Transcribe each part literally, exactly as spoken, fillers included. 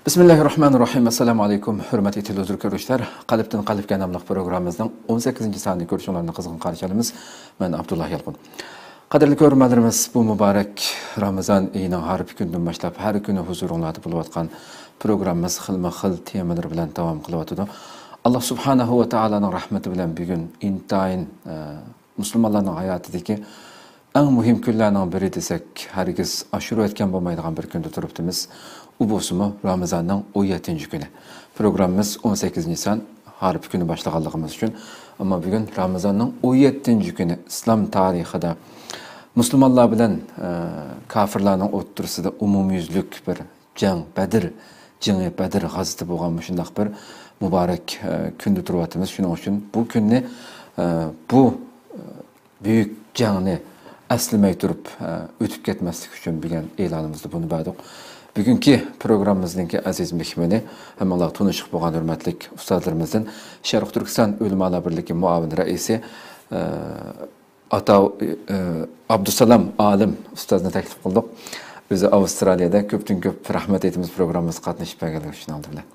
بىسمىللاھىررەھمانىررەھىم. ئەسسالامۇ ئەلەيكۇم، ھۆرمەتلىك تېلېۋىزور كۆرۈشلەر. قەلبتىن قەلبكە ناملىق پروگراممىمىزنىڭ ئون سەككىزىنچى سانىنى كۆرۈشۈڭلارنى قىزغىن قارشى ئالىمىز. مەن ئابدۇللا يالقۇن. قەدىرلىك كۆرۈرمەنلىرىمىز، بۇ مۇبارەك رامىزان ئېيىنىڭ ھارپا كۈنىدىن باشلاپ ھەر كۈنى ھۇزۇرۇڭلاردا بولۇۋاتقان پروگراممىمىز خىلمۇ خىل تېمىلىرى بىلەن داۋام قىلىۋاتىدۇ. ئاللا سۇبھانەھۇ ۋە تائالانىڭ رەھمىتى بىلەن بۈگۈن ئىنتايىن، ئە، مۇسۇلمانلارنىڭ ھاياتىدىكى ئەڭ مۇھىم كۈنلەرنىڭ بىرى دېسەك، ھەرگىز ئاشۇرۇۋەتكەن بولمايدىغان بىر كۈندە تۇرۇپتىمىز. ئۇ بولسىمۇ رامىزاننىڭ ئون يەتتىنچى كۈنى. پروگراممىمىز ئون سەككىزىنچى سان ھارپا كۈنى باشلىغانلىقىمىز ئۈچۈن، ئەمما بۈگۈن رامىزاننىڭ ئون يەتتىنچى كۈنى ئىسلام تارىخىدا مۇسۇلمانلار بىلەن، ئە، كاپىرلارنىڭ ئوتتۇرىسىدا ئومۇميۈزلۈك بىر جەڭ، بەدر جېڭى، بەدر غازىتى بولغان مۇشۇنداق بىر مۇبارەك، ئە، كۈندە تۇرۇۋاتىمىز. شۇنىڭ ئۈچۈن بۇ كۈننى، ئە، بۇ، ئە، بۈيۈك جەڭنى ئەسلىمەي تۇرۇپ، ئە، ئۆتۈپ كەتمەسلىك ئۈچۈن بۈگۈن ئېلانىمىزدا بۇنى بەردۇق. بۈگۈنكى پروگراممىمىزنىڭكى ئەزىز مېھمىنى، ھەممىڭلار تونۇشۇپ بولغان ھۆرمەتلىك ئۇستازلىرىمىزدىن شەرقىي تۈركىستان ئۆلىمالار بىرلىكى مۇئاۋىن رەئىسى، ئە، ئاتا، ئە، ئابدۇسالام ئالىم ئۇستازنى تەكلىپ قىلدۇق. ئۆزى ئاۋسترالىيەدە. كۆپتىن كۆپ رەھمەت ئېيتىمىز پروگراممىمىزغا قاتنىشىپ بەرگەنلىكى ئۈچۈن ئالدى بىلەن.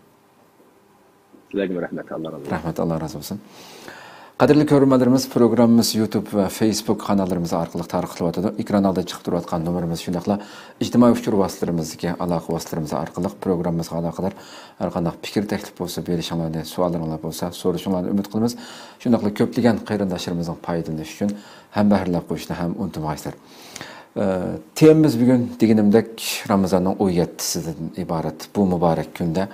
سىلەرگىمۇ رەھمەت، ئاللا رازى بولسۇن. رەھمەت، ئاللا رازى بولسۇن. قەدىرلىك كۆرۈرمەنلىرىمىز، پروگراممىمىز يۇتۇب ۋە فېيسبۇك قاناللىرىمىز ئارقىلىق تارقىتىلىۋاتىدۇ. ئېكران ئالدىدا چىقىپ تۇرۇۋاتقان نومۇرىمىز شۇنداقلا ئىجتىمائىي ئۇچۇر ۋاسىتىلىرىمىزدىكى ئالاقە ۋاسىتىلىرىمىز ئارقىلىق پروگراممىمىزغا ئالاقىدار ھەر قانداق پىكىر، تەكلىپ بولسا بېرىشىڭلارنى، سوئاللىرىڭلار بولسا سورىشىڭلارنى ئۈمىد قىلىمىز. شۇنداقلا كۆپلىگەن قېرىنداشلىرىمىزنىڭ پايدىلىنىشى ئۈچۈن ھەمبەھىرلەپ قويۇشنى ھەم ئۇنتۇمايسىلەر. ئە، تېمىمىز بۈگۈن دېگىنىمدەك رامىزاننىڭ ئون يەتتىسىدىن ئىبارەت. بۇ مۇبارەك كۈندە،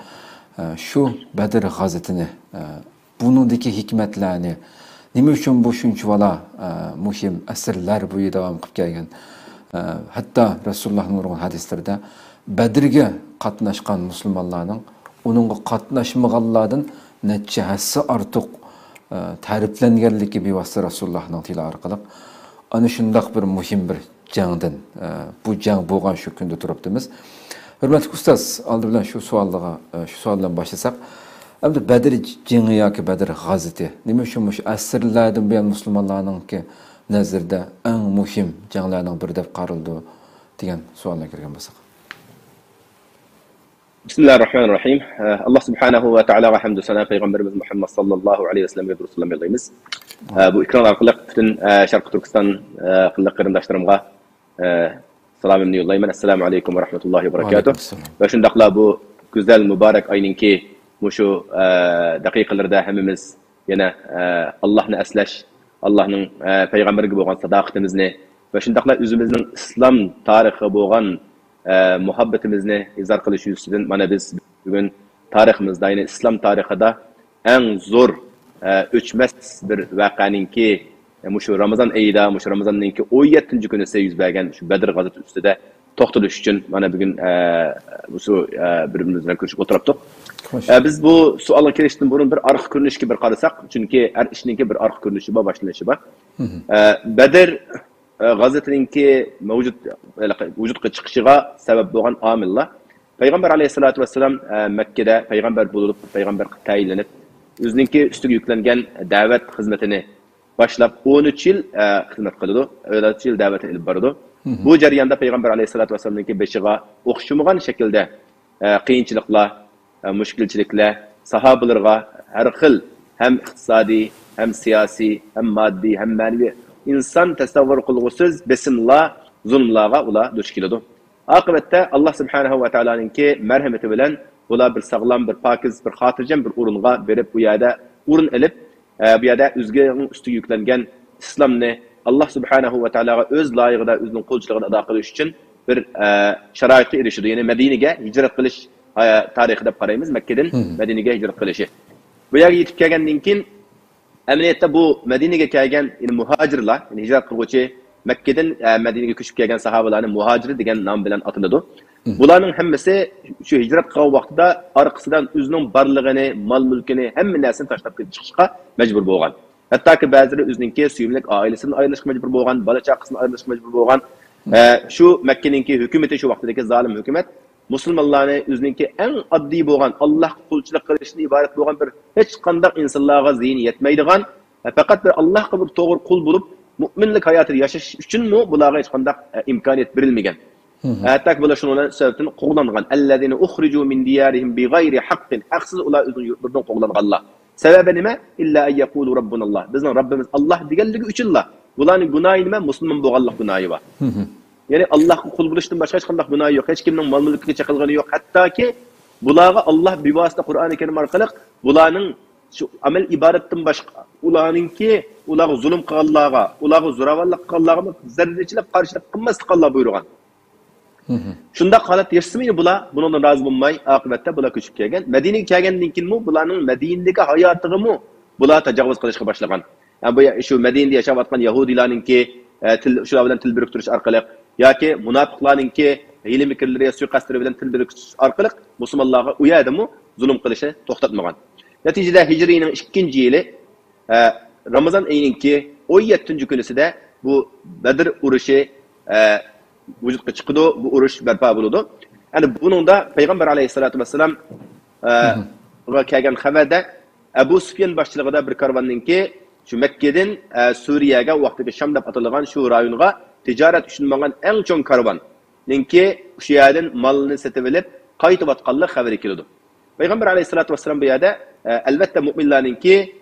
ئە، شۇ بەدر غازىتىنى، ئە، بۇنىڭدىكى ھېكمەتلەرنى، نېمە ئۈچۈن بۇ شۇنچىۋالا، ئە، مۇھىم ئەسىرلەر بويى داۋام قىلىپ كەلگەن، ئە، ھەتتا رەسۇلۇللاھنىڭ نۇرغۇن ھەدىسلىرىدە بەدرگە قاتناشقان مۇسۇلمانلارنىڭ ئۇنىڭغا قاتناشمىغانلاردىن نەچچە ھەسسە ئارتۇق، ئە، تەرىپلەنگەنلىكى بىۋاسىتە رەسۇلۇللاھنىڭ تىلى ئارقىلىق ئەنە شۇنداق بىر مۇھىم بىر جەڭدىن، ئە، بۇ جەڭ بولغان شۇ كۈندە تۇرۇپتىمىز. ھۆرمەتلىك ئۇستاز، ئالدى بىلەن شۇ سوئالغا، ئە، شۇ سوئال بىلەن باشلىساق، ئەمدى بەدر جېڭى ياكى بەدر غازىتى نېمە ئۈچۈن مۇشۇ ئەسىرلەردىن بۇيان مۇسۇلمانلارنىڭكى نەزىرىدە ئەڭ مۇھىم جەڭلەرنىڭ بىرى دەپ قارىلىدۇ دېگەن سوئالغا كىرگەن بولساق. بىسمىللاھىررەھمانىررەھىم. ئاللا سۇبھانەھۇ ۋە تائالاغا ھەمدۇ سانا، پەيغەمبىرىمىز مۇھەممەد ساللاللاھۇ ئەلەيھى ۋەسەللەمگە دۇرۇد سالام يوللايمىز. بۇ ئېكران ئارقىلىق پۈتۈن شەرقىي تۈركىستان قىرغىنلىق قېرىنداشلىرىمغا سالامىمنى يوللايمەن. ئەسسالامۇ ئەلەيكۇم ۋە رەھمەتۇللاھى ۋە بەرىكاتۇھ. ۋە شۇنداقلا بۇ گۈزەل مۇبارەك ئاينىڭكى مۇشۇ دەقىقىلىرىدە ھەممىمىز يەنە ئاللاھنى ئەسلەش، ئاللاھنىڭ پەيغەمبىرىگە بولغان ساداقىتىمىزنى ۋە شۇنداقلا ئۆزىمىزنىڭ ئىسلام تارىخىغا بولغان مۇھەببىتىمىزنى ئىزھار قىلىش يۈزىسىدىن مانا بىز بۈگۈن تارىخىمىزدا، يەنى ئىسلام تارىخىدا ئەڭ زور، ئۆچمەس بىر ۋەقەنىڭكى، مۇشۇ رامىزان ئېيىدا، مۇشۇ رامىزاننىڭكى ئون يەتتىنچى كۈنىسى يۈز بەرگەن شۇ بەدر غازىتى ئۈستىدە توختىلىش ئۈچۈن مانا بۈگۈن، ئە، مۇشۇ، ئە، بىر-بىرىمىز بىلەن كۆرۈشۈپ ئولتۇرۇپتۇق. خوش. ئە، بىز بۇ سوئالغا كىرىشتىن بۇرۇن بىر ئارقا كۆرۈنۈشكە بىر قارىساق، چۈنكى ھەر ئىشنىڭكى بىر ئارقا كۆرۈنۈشى بار، باشلىنىشى بار. مھم. ئە، بەدر، ئە، غازىتىنىڭكى مەۋجۇت، ۋۇجۇدقا چىقىشىغا سەۋەب بولغان ئامىللار. پەيغەمبەر ئەلەيھىسسالاتۇ ۋەسسالام، ئە، مەككىدە پەيغەمبەر بولۇپ، پەيغەمبەر قىلىپ تەيىنلىنىپ، ئۆزىنىڭكى ئۈستىگە يۈكلەنگەن دەۋەت خىزمىتىنى باشلاپ ئون ئۈچ يىل، ئە، خىزمەت قىلىدۇ. ئون ئۈچ يىل دەۋەتنى ئېلىپ بارىدۇ. مھم. بۇ جەرياندا پەيغەمبەر ئەلەيھىسسالاتۇ ۋەسسالامنىڭكى بېشىغا ئوخشىمىغان شەكىلدە، ئە، قىيىنچىلىقلار، ئە، مۈشكۈلچىلىكلەر، ساھابىلىرىغا ھەر خىل ھەم ئىقتىسادىي، ھەم سىياسىي، ھەم ماددىي، ھەم مەنىۋى ئىنسان تەسەۋۋۇر قىلغۇسىز بېسىملار، زۇلۇملارغا ئۇلار دۇچ كېلىدۇ. ئاقىۋەتتە ئاللا سۇبھانەھۇ ۋە تائالانىڭكى مەرھىمىتى بىلەن بۇلار بىر ساغلام، بىر پاكىز، بىر خاتىرجەم بىر ئورۇنغا بېرىپ، ئۇ يەردە ئورۇن ئېلىپ، ئە، بۇ يەردە ئۆزىنىڭ ئۈستىگە يۈكلەنگەن ئىسلامنى ئاللا سۇبھانەھۇ ۋە تائالاغا ئۆز لايىقىدا ئۆزىنىڭ قۇلچىلىقىنى ئادا قىلىش ئۈچۈن بىر، ئە، شارائىتقا ئېرىشىدۇ. يەنى مەدىنىگە ھىجرەت قىلىش، ئە، تارىخى دەپ قارايمىز، مەككىدىن مھم. مەدىنىگە ھىجرەت قىلىشى. بۇ يەرگە يېتىپ كەلگەندىن كېيىن، ئەمەلىيەتتە بۇ مەدىنىگە كەلگەن، يەنى مۇھاجىرلار، يەنى ھىجرەت قىلغۇچى، مەككىدىن، ئە، مەدىنىگە كۆچۈپ كەلگەن ساھابىلارنى مۇھاجىر دېگەن نام بىلەن ئاتىلىدۇ. مم. بۇلارنىڭ ھەممىسى شۇ ھىجرەت قىلغان ۋاقتىدا ئارقىسىدىن ئۆزىنىڭ بارلىقىنى، مال-مۈلكىنى، ھەممە نەرسىنى تاشلاپ كېتىپ چىقىشقا مەجبۇر بولغان. ھەتتاكى بەزىلىرى ئۆزىنىڭكى سۆيۈملۈك ئائىلىسىدىن ئايرىلىشقا مەجبۇر بولغان، بالا-چاقىسىدىن ئايرىلىشقا مەجبۇر بولغان. مم. ئە، شۇ مەككىنىڭكى ھۆكۈمىتى، شۇ ۋاقتىدىكى زالىم ھۆكۈمەت مۇسۇلمانلارنى ئۆزىنىڭكى ئەڭ ئاددىي بولغان، ئاللاھقا قۇلچىلىق قىلىشتىن ئىبارەت بولغان بىر ھېچقانداق ئىنسانلارغا زىيىنى يەتمەيدىغان، پەقەت بىر ئاللاھقا بىر توغرا قۇل بولۇپ، مۇئمىنلىك ھاياتىدا ياشاش ئۈچۈنمۇ بۇلارغا ھېچقانداق، ئە، ئىمكانىيەت بېرىلمىگەن. ھەتتاكى بۇلار شۇنىڭ بىلەن سەۋەبتىن قوغلانغان. الذين أخرجوا من ديارهم بغير حق. ھەقسىز ئۇلار ئۆزىنىڭ يۇرتلىرىدىن قوغلانغانلار. سەۋەبى نېمە؟ إلا أن يقولوا ربنا الله. بىزنىڭ رەببىمىز ئاللاھ دېگەنلىكى ئۈچۈنلا. بۇلارنىڭ گۇناھى نېمە؟ مۇسۇلمان بولغانلىق گۇناھى بار. يەنى ئاللاھقا قۇل بولۇشتىن باشقا ھېچقانداق گۇناھى يوق، ھېچكىمنىڭ مال-مۈلكىگە چېقىلغىنى يوق. ھەتتاكى بۇلارغا ئاللاھ بىۋاسىتە قۇرئانى كەرىم ئارقىلىق بۇلارنىڭ شۇ ئەمەل ئىبادەتتىن باشقا، ئۇلارنىڭكى، ئۇلارغا زۇلۇم قىلغانلارغا، ئۇلارغا زوراۋانلىق قىلغانلارغا زەررىچىلىك قارشىلىق قىلماسلىققا ئاللاھ بۇيرۇغان. شۇنداق ھالەت ياشىسىمۇ بۇلار بۇنىڭدىن رازى بولماي، ئاقىۋەتتە بۇلار كۆچۈپ كەلگەن. مەدىنىگە كەلگەندىن كېيىنمۇ بۇلارنىڭ مەدىنىدىكى ھاياتىغىمۇ بۇلار تاجاۋۇز قىلىشقا باشلىغان. ھە، بۇ يا-، شۇ مەدىنىدە ياشاۋاتقان يەھۇدىيلارنىڭكى، ئە، تىل، شۇلار بىلەن تىل بىرىكتۈرۈش ئارقىلىق ياكى مۇناپىقلارنىڭكى ھىيلە-مىكىرلىرى، سۇيىقەستلىرى بىلەن تىل بىرىكتۈرۈش ئارقىلىق مۇسۇلمانلارغا ئۇ يەردىمۇ زۇلۇم قىلىشى توختاتمىغان. نەتىجىدە ھىجرىينىڭ ئىككىنچى يىلى، ئە، رامىزان ئېيىنىڭكى ئون يەتتىنچى كۈنىسىدە بۇ بەدر ئۇرۇشى، ئە، ۋۇجۇدقا چىقىدۇ، بۇ ئۇرۇش بەرپا بولىدۇ. يەنى بۇنىڭدا پەيغەمبەر ئەلەيھىسسالاتۇ ۋەسسالام، ئە، غا كەلگەن خەۋەردە ئەبۇ سۇفيان باشچىلىقىدا بىر كارۋاننىڭكى شۇ مەككىدىن، ئە، سۈرىيەگە، ۋاقتىدىكى شام دەپ ئاتىلىدىغان شۇ رايونغا تىجارەت ئۈچۈن ماڭغان ئەڭ چوڭ كارۋاننىڭكى شۇ يەردىن مالنى سېتىۋېلىپ قايتىۋاتقانلىق خەۋىرى كېلىدۇ. پەيغەمبەر ئەلەيھىسسالاتۇ ۋەسسالام بۇ يەردە، ئە، ئەلۋەتتە، مۆمىنلەرنىڭكى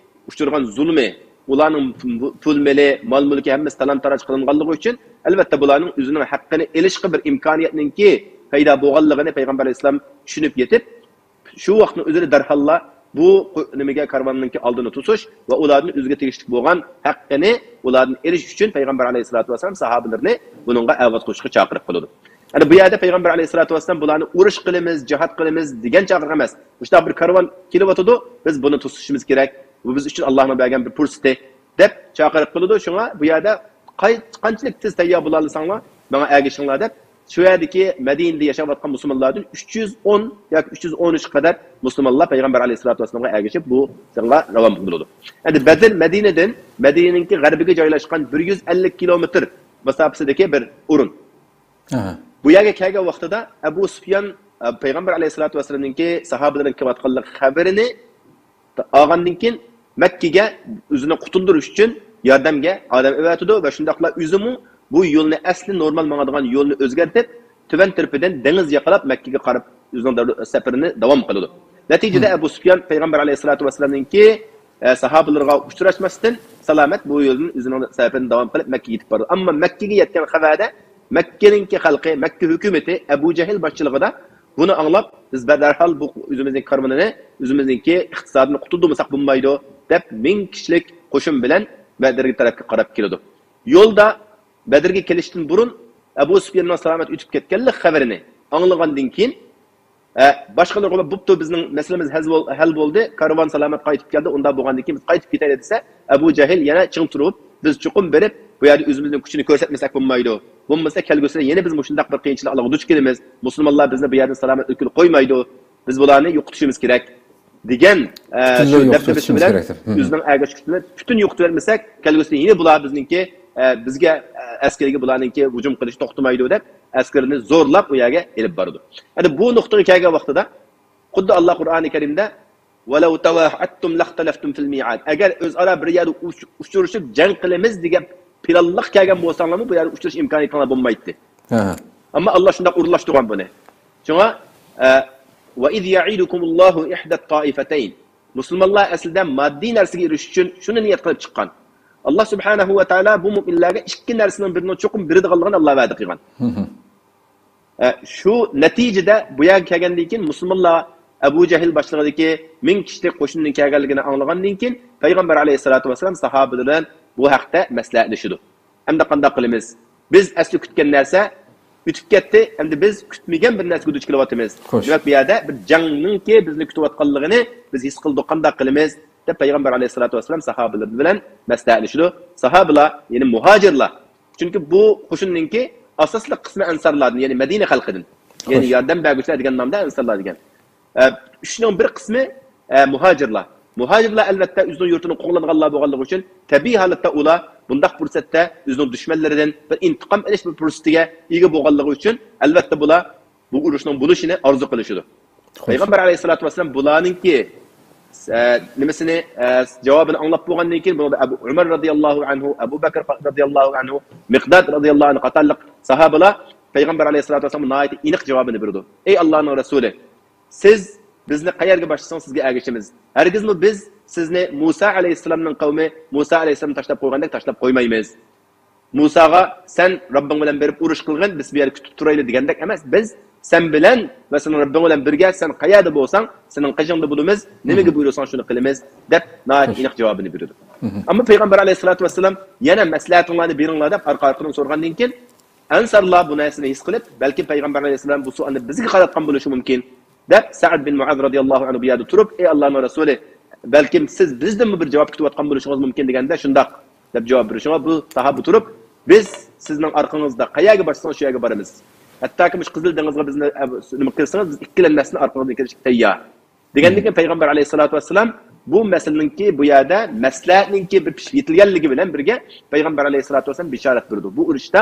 ئۇچرىغان زۇلمى، ئۇلارنىڭ پۇل مېلى، مال-مۈلكى ھەممىسى تالان-تاراج قىلىنغانلىقى ئۈچۈن، ئەلۋەتتە، بۇلارنىڭ ئۆزىنىڭ ھەققىنى ئېلىشقا بىر ئىمكانىيەتنىڭكى پەيدا بولغانلىقىنى پەيغەمبەر ئەلەيھىسسالام چۈشىنىپ يېتىپ، شۇ ۋاقىتنىڭ ئۆزىدە دەرھاللا بۇ قو-، نېمىگە، كارۋاننىڭكى ئالدىنى توسۇش ۋە ئۇلاردىن ئۆزىگە تېگىشلىك بولغان ھەققىنى ئۇلاردىن ئېلىش ئۈچۈن پەيغەمبەر ئەلەيھىسسالاتۇ ۋەسسالام ساھابىلىرىنى بۇنىڭغا ئاۋات قوشۇشقا چاقىرىق قىلىدۇ. يەنى بۇ يەردە پەيغەمبەر ئەلەيھىسسالاتۇ ۋەسسالام بۇلارنى ئۇرۇش قىلىمىز، جىھاد قىلىمىز دېگەن چاقىرىق ئەمەس. مۇشۇنداق بىر كارۋان كېلىۋاتىدۇ، بىز بۇنى توسۇشىمىز كېرەك. بۇ بىز ئۈچۈن ئاللاھنىڭ بەرگەن بىر پۇرسىتى، دەپ چاقىرىق قىلىدۇ. شۇڭا بۇ يەردە قاي-، قانچىلىك تېز تەييار بولالىساڭلار، ماڭا ئەگىشىڭلار، دەپ شۇ يەردىكى مەدىنىدە ياشاۋاتقان مۇسۇلمانلاردىن ئۈچ يۈز ئون ياكى ئۈچ يۈز ئون ئۈچ قەدەر مۇسۇلمانلار پەيغەمبەر ئەلەيھىسسالاتۇ ۋەسسالامغا ئەگىشىپ بۇ جەڭگە راۋان بولىدۇ. ئەمدى بەدر مەدىنىدىن، مەدىنىنىڭكى غەربىگە جايلاشقان بىر يۈز ئەللىك كىلومېتىر مۇساپىسىدىكى بىر ئورۇن. ئاھا. بۇ يەرگە كەلگەن ۋاقتىدا ئەبۇ سۇفيان، ئە، پەيغەمبەر ئەلەيھىسسالاتۇ ۋەسسالامنىڭكى ساھابىلەرنىڭ كېلىۋاتقانلىق خەۋىرىنى ئالغاندىن كېيىن، مەككىگە ئۆزىنى قۇتۇلدۇرۇش ئۈچۈن ياردەمگە ئادەم ئەۋەتىدۇ ۋە شۇنداقلا ئۆزىمۇ بۇ يولنى، ئەسلى نورمال ماڭىدىغان يولنى ئۆزگەرتىپ، تۆۋەن تەرىپىدىن دېڭىز ياقىلاپ مەككىگە قاراپ ئۆزىنىڭ دەۋ-، سەپىرىنى داۋام قىلىدۇ. نەتىجىدە ئەبۇ سۇفيان پەيغەمبەر ئەلەيھىسسالاتۇ ۋەسسالامنىڭكى، ئە، ساھابىلىرىغا ئۇچراشماستىن سالامەت بۇ يولدىن ئۆزىنىڭ سەپىرىنى داۋام قىلىپ مەككىگە يېتىپ بارىدۇ. ئەمما مەككىگە يەتكەن خەۋەردە مەككىنىڭكى خەلقى، مەككە ھۆكۈمىتى ئەبۇ جەھىل باشچىلىقىدا بۇنى ئاڭلاپ، بىز بە-، دەرھال بۇ ئۆزىمىزنىڭ كارۋىنىنى، ئۆزىمىزنىڭكى ئىقتىسادىنى قۇتۇلدۇرمىساق بولمايدۇ، دەپ مىڭ كىشىلىك قوشۇن بىلەن بەدرگە تەرەپكە قاراپ كېلىدۇ. يولدا بەدرگە كېلىشتىن بۇرۇن ئەبۇ سۇپياننىڭ سالامەت ئۆتۈپ كەتكەنلىك خەۋىرىنى ئاڭلىغاندىن كېيىن، ئە، باشقىلىرىغا، بوپتۇ، بىزنىڭ مەسىلىمىز ھەل بول-، ھەل بولدى، كارۋان سالامەت قايتىپ كەلدى، ئۇنداق بولغاندىن كېيىن بىز قايتىپ كېتەيلى، دېسە، ئەبۇ جەھىل يەنە چىڭ تۇرۇپ، بىز چوقۇم بېرىپ، بۇ يەردە ئۆزىمىزنىڭ كۈچىنى كۆرسەتمىسەك بولمايدۇ. بولمىسا كەلگۈسىدە يەنە بىز مۇشۇنداق بىر قىيىنچىلىقلارغا دۇچ كېلىمىز. مۇسۇلمانلار بىزنى بۇ يەردىن سالامەت ئۆتكىلى قويمايدۇ. بىز بۇلارنى يوقىتىشىمىز كېرەك، دېگەن، ئە، پۈتۈنلەي شۇ دەبدىبىسى بىلەن، ئۆزىنىڭ ئەگەشكۈچىسى بىلەن، پۈتۈن يوقىتىۋەتمىسەك، كەلگۈسىدە يەنە بۇلار بىزنىڭكى، ئە، بىزگە، ئە، ئەسكىرىگە بۇلارنىڭكى ھۇجۇم قىلىشى توختىمايدۇ، دەپ ئەسكىرىنى زورلاپ ئۇ يەرگە ئېلىپ بارىدۇ. يەنى بۇ نۇقتىغا كەلگەن ۋاقتىدا، خۇددى ئاللا قۇرئانى كەرىمدە، ولو تواعدتم لاختلفتم في الميعاد. ئەگەر ئۆزئارا بىر يەردە ئۇچ-، ئۇچرىشىپ جەڭ قىلىمىز دېگەن پىلانلىق كەلگەن بولساڭلارمۇ، بۇ يەردە ئۇچرىشىش ئىمكانىيىتىڭلار بولمايتتى. ئەمما ئاللا شۇنداق ئورۇنلاشتۇرغان بۇنى. شۇڭا، ئە، وإذ يعدكم الله إحدى الطائفتين. مۇسۇلمانلار ئەسلىدە ماددىي نەرسىگە ئېرىشىش ئۈچۈن شۇنى نىيەت قىلىپ چىققان. ئاللا سۇبھانەھۇ ۋە تائالا بۇ مۆمىنلەرگە ئىككى نەرسىنىڭ بىرىنىڭ چوقۇم بېرىدىغانلىقىنى ئاللا ۋەدە قىلغان. ئە، شۇ نەتىجىدە بۇ يەرگە كەلگەندىن كېيىن مۇسۇلمانلار ئەبۇ جەھىل باشچىلىقىدىكى مىڭ كىشىلىك قوشۇننىڭ كەلگەنلىكىنى ئاڭلىغاندىن كېيىن پەيغەمبەر ئەلەيھىسسالاتۇ ۋەسسالام ساھابىلەر بىلەن بۇ ھەقتە مەسلىھەتلىشىدۇ. ئەمدى قانداق قىلىمىز؟ بىز ئەسلى كۈتكەن نەرسە ئۆتۈپ كەتتى، ئەمدى بىز كۈتمىگەن بىر نەرسىگە دۇچ كېلىۋاتىمىز. خوش. دېمەك، بۇ يەردە بىر جەڭنىڭكى بىزنى كۈتۈۋاتقانلىقىنى بىز ھېس قىلدۇق، قانداق قىلىمىز؟ دەپ پەيغەمبەر ئەلەيھىسسالاتۇ ۋەسسالام ساھابىلىرى بىلەن مەسلىھەتلىشىدۇ. ساھابىلار، يەنى مۇھاجىرلار، چۈنكى بۇ قوشۇننىڭكى ئاساسلىق قىسمى ئەنسارلاردىن، يەنى مەدىنە خەلقىدىن. يەنى خوش. ياردەم بەرگۈچىلەر دېگەن نامدا ئەنسارلار دېگەن. ئە، ئۈچنىڭ بىر قىسمى، ئە، مۇھاجىرلار. مۇھاجىرلار، ئەلۋەتتە، ئۆزىنىڭ يۇرتىنى قوغلانغانلار بولغانلىقى ئۈچۈن، تەبىئىي ھالەتتە ئۇلار بۇنداق پۇرسەتتە ئۆزىنىڭ دۈشمەنلىرىدىن بىر ئىنتىقام ئېلىش بىر پۇرسىتىگە ئىگە بولغانلىقى ئۈچۈن، ئەلۋەتتە، بۇلار بۇ ئۇرۇشنىڭ بولۇشىنى ئارزۇ قىلىشىدۇ. خوش. پەيغەمبەر ئەلەيھىسسالاتۇ ۋەسسالام بۇلارنىڭكى، ئە، نېمىسىنى، ئە، جاۋابىنى ئاڭلاپ بولغاندىن كېيىن، بۇنىڭدا ئەبۇ ئۆمەر رازىياللاھۇ ئەنھۇ، ئەبۇ بەكر رازىياللاھۇ ئەنھۇ، مىقداد رازىياللاھۇ ئەنھۇ قاتارلىق ساھابىلار پەيغەمبەر ئەلەيھىسسالاتۇ ۋەسسالام ناھايىتى ئېنىق جاۋابىنى بېرىدۇ. ئەي ئاللانىڭ رەسۇلى، سىز بىزنى قەيەرگە باشلىسىڭىز، سىزگە ئەگىشىمىز. ھەرگىزمۇ بىز سىزنى مۇسا ئەلەيھىسسالامنىڭ قەۋمى، مۇسا ئەلەيھىسسالامنى تاشلاپ قويغاندەك تاشلاپ قويمايمىز. مۇساغا، سەن رەببىڭ بىلەن بېرىپ ئۇرۇش قىلغىن، بىز بۇ يەردە كۈتۈپ تۇرايلى دېگەندەك ئەمەس. بىز سەن بىلەن ۋە سېنىڭ رەببىڭ بىلەن بىرگە، سەن قەيەردە بولساڭ، سېنىڭ قېشىڭدا بولىمىز، نېمىگە بۇيرۇساڭ، شۇنى قىلىمىز، دەپ ناھايىتى ئېنىق جاۋابىنى بېرىدۇ. ئەمما پەيغەمبەر ئەلەيھىسسالاتۇ ۋەسسالام يەنە مەسلىھەتىڭلارنى بېرىڭلار دەپ ئارقا-ئارقىدىن سورىغاندىن كېيىن، ئەنسارلار بۇ نەرسىنى ھېس قىلىپ، بەلكىم پەيغەمبەر ئەلەيھىسسالام بۇ سوئالنى بىزگە قاراتقان بولۇشى مۇمكىن، دەپ، سەئد بىن مۇئاز رازىياللاھۇ ئەنھۇ بۇ يەردە تۇرۇپ، ئەي ئاللانىڭ رەسۇلى، بەلكىم سىز بىزدىنمۇ بىر جاۋاب كۈتۈۋاتقان بولۇشىڭىز مۇمكىن دېگەندە، شۇنداق، دەپ جاۋاب بېرىشىڭىز، بۇ ساھابە تۇرۇپ، بىز سىزنىڭ ئارقىڭىزدا قەيەرگە بارسىڭىز، شۇ يەرگە بارىمىز. ھەتتاكى مۇشۇ قىزىل دېڭىزغا بىزنى، ئە، نېمە قىلسىڭىز، بىز ئىككىلەنمەستىن ئارقىڭىزدىن كېلىشكە تەييار. دېگەندىن كېيىن پەيغەمبەر ئەلەيھىسسالاتۇ ۋەسسالام بۇ مەسىلىنىڭكى، بۇ يەردە مەسلىھەتنىڭكى بىر پىشىپ يېتىلگەنلىكى بىلەن بىرگە پەيغەمبەر ئەلەيھىسسالاتۇ ۋەسسالام بېشارەت بېرىدۇ. بۇ ئۇرۇشتا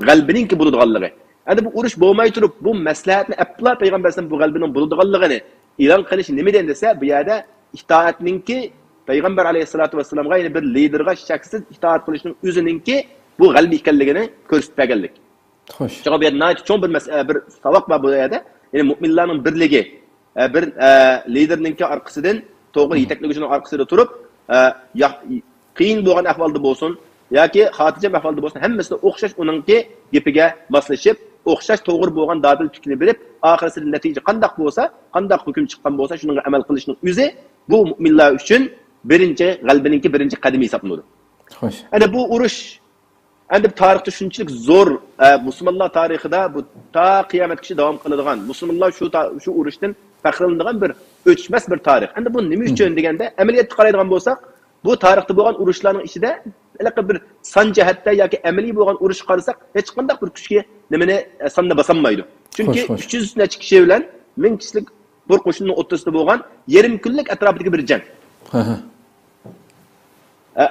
غەلىبىنىڭكى بولىدىغانلىقى. ئەمدى بۇ ئۇرۇش بولماي تۇرۇپ، بۇ مەسلىھەتنى ئەپلا پەيغەمبەر ئەلەيھىسسالام بۇ غەلىبىنىڭ بولىدىغانلىقىنى ئېلان قىلىش نېمىدىن دېسە، بۇ يەردە ئىتائەتنىڭكى پەيغەمبەر ئەلەيھىسسالاتۇ ۋەسسالامغا، يەنى بىر لىدېرغا شەكسىز ئىتائەت قىلىشنىڭ ئۆزىنىڭكى بۇ غەلىبە ئىكەنلىكىنى كۆرسىتىپ بەرگەنلىك. خوش. شۇڭا بۇ يەردە ناھايىتى چوڭ بىر مەس-، بىر ساۋاق بار بۇ يەردە. يەنى مۇئمىنلارنىڭ بىرلىكى، ئە، بىر، ئە، لىدېرنىڭكى ئارقىسىدىن، توغرا يېتەكلىگۈچىنىڭ ئارقىسىدا تۇرۇپ، ئە، يا-، قىيىن بولغان ئەھۋالدا بولسۇن ياكى خاتىرجەم ئەھۋالدا بولسۇن، ھەممىسىدە ئوخشاش ئۇنىڭكى گېپىگە ماسلىشىپ، ئوخشاش توغرا بولغان دادىل پىكىرنى بېرىپ، ئاخىرسىدا نەتىجە قانداق بولسا، قانداق ھۆكۈم چىققان بولسا، شۇنىڭغا ئەمەل قىلىشنىڭ ئۆزى بۇ مۇئمىنلار ئۈچۈن بىرىنچى، غەلىبىنىڭكى بىرىنچى قەدىمى ھېسابلىنىدۇ. خوش. ئەنە بۇ ئۇرۇش ئەمدى تارىختا شۇنچىلىك زور، ئە، مۇسۇلمانلار تارىخىدا بۇ تا قىيامەتكىچە داۋام قىلىدىغان، مۇسۇلمانلار شۇ تا-، شۇ ئۇرۇشتىن پەخىرلىنىدىغان بىر ئۆچمەس بىر تارىخ. ئەمدى بۇ نېمە ئۈچۈن دېگەندە، ئەمەلىيەتتە قارايدىغان بولساق، بۇ تارىختا بولغان ئۇرۇشلارنىڭ ئىچىدە ھېلىقى بىر سان جەھەتتە ياكى ئەمەلىي بولغان ئۇرۇشقا قارىساق، ھېچقانداق بىر كۈچكە نېمىنى، ئە، ساننى باسالمايدۇ. چۈنكى خوش، خوش. ئۈچ يۈز نەچچە كىشى بىلەن مىڭ كىشىلىك بىر قوشۇننىڭ ئوتتۇرىسىدا بولغان يېرىم كۈنلۈك ئەتراپىدىكى بىر جەڭ. ھە، ھە. ئە،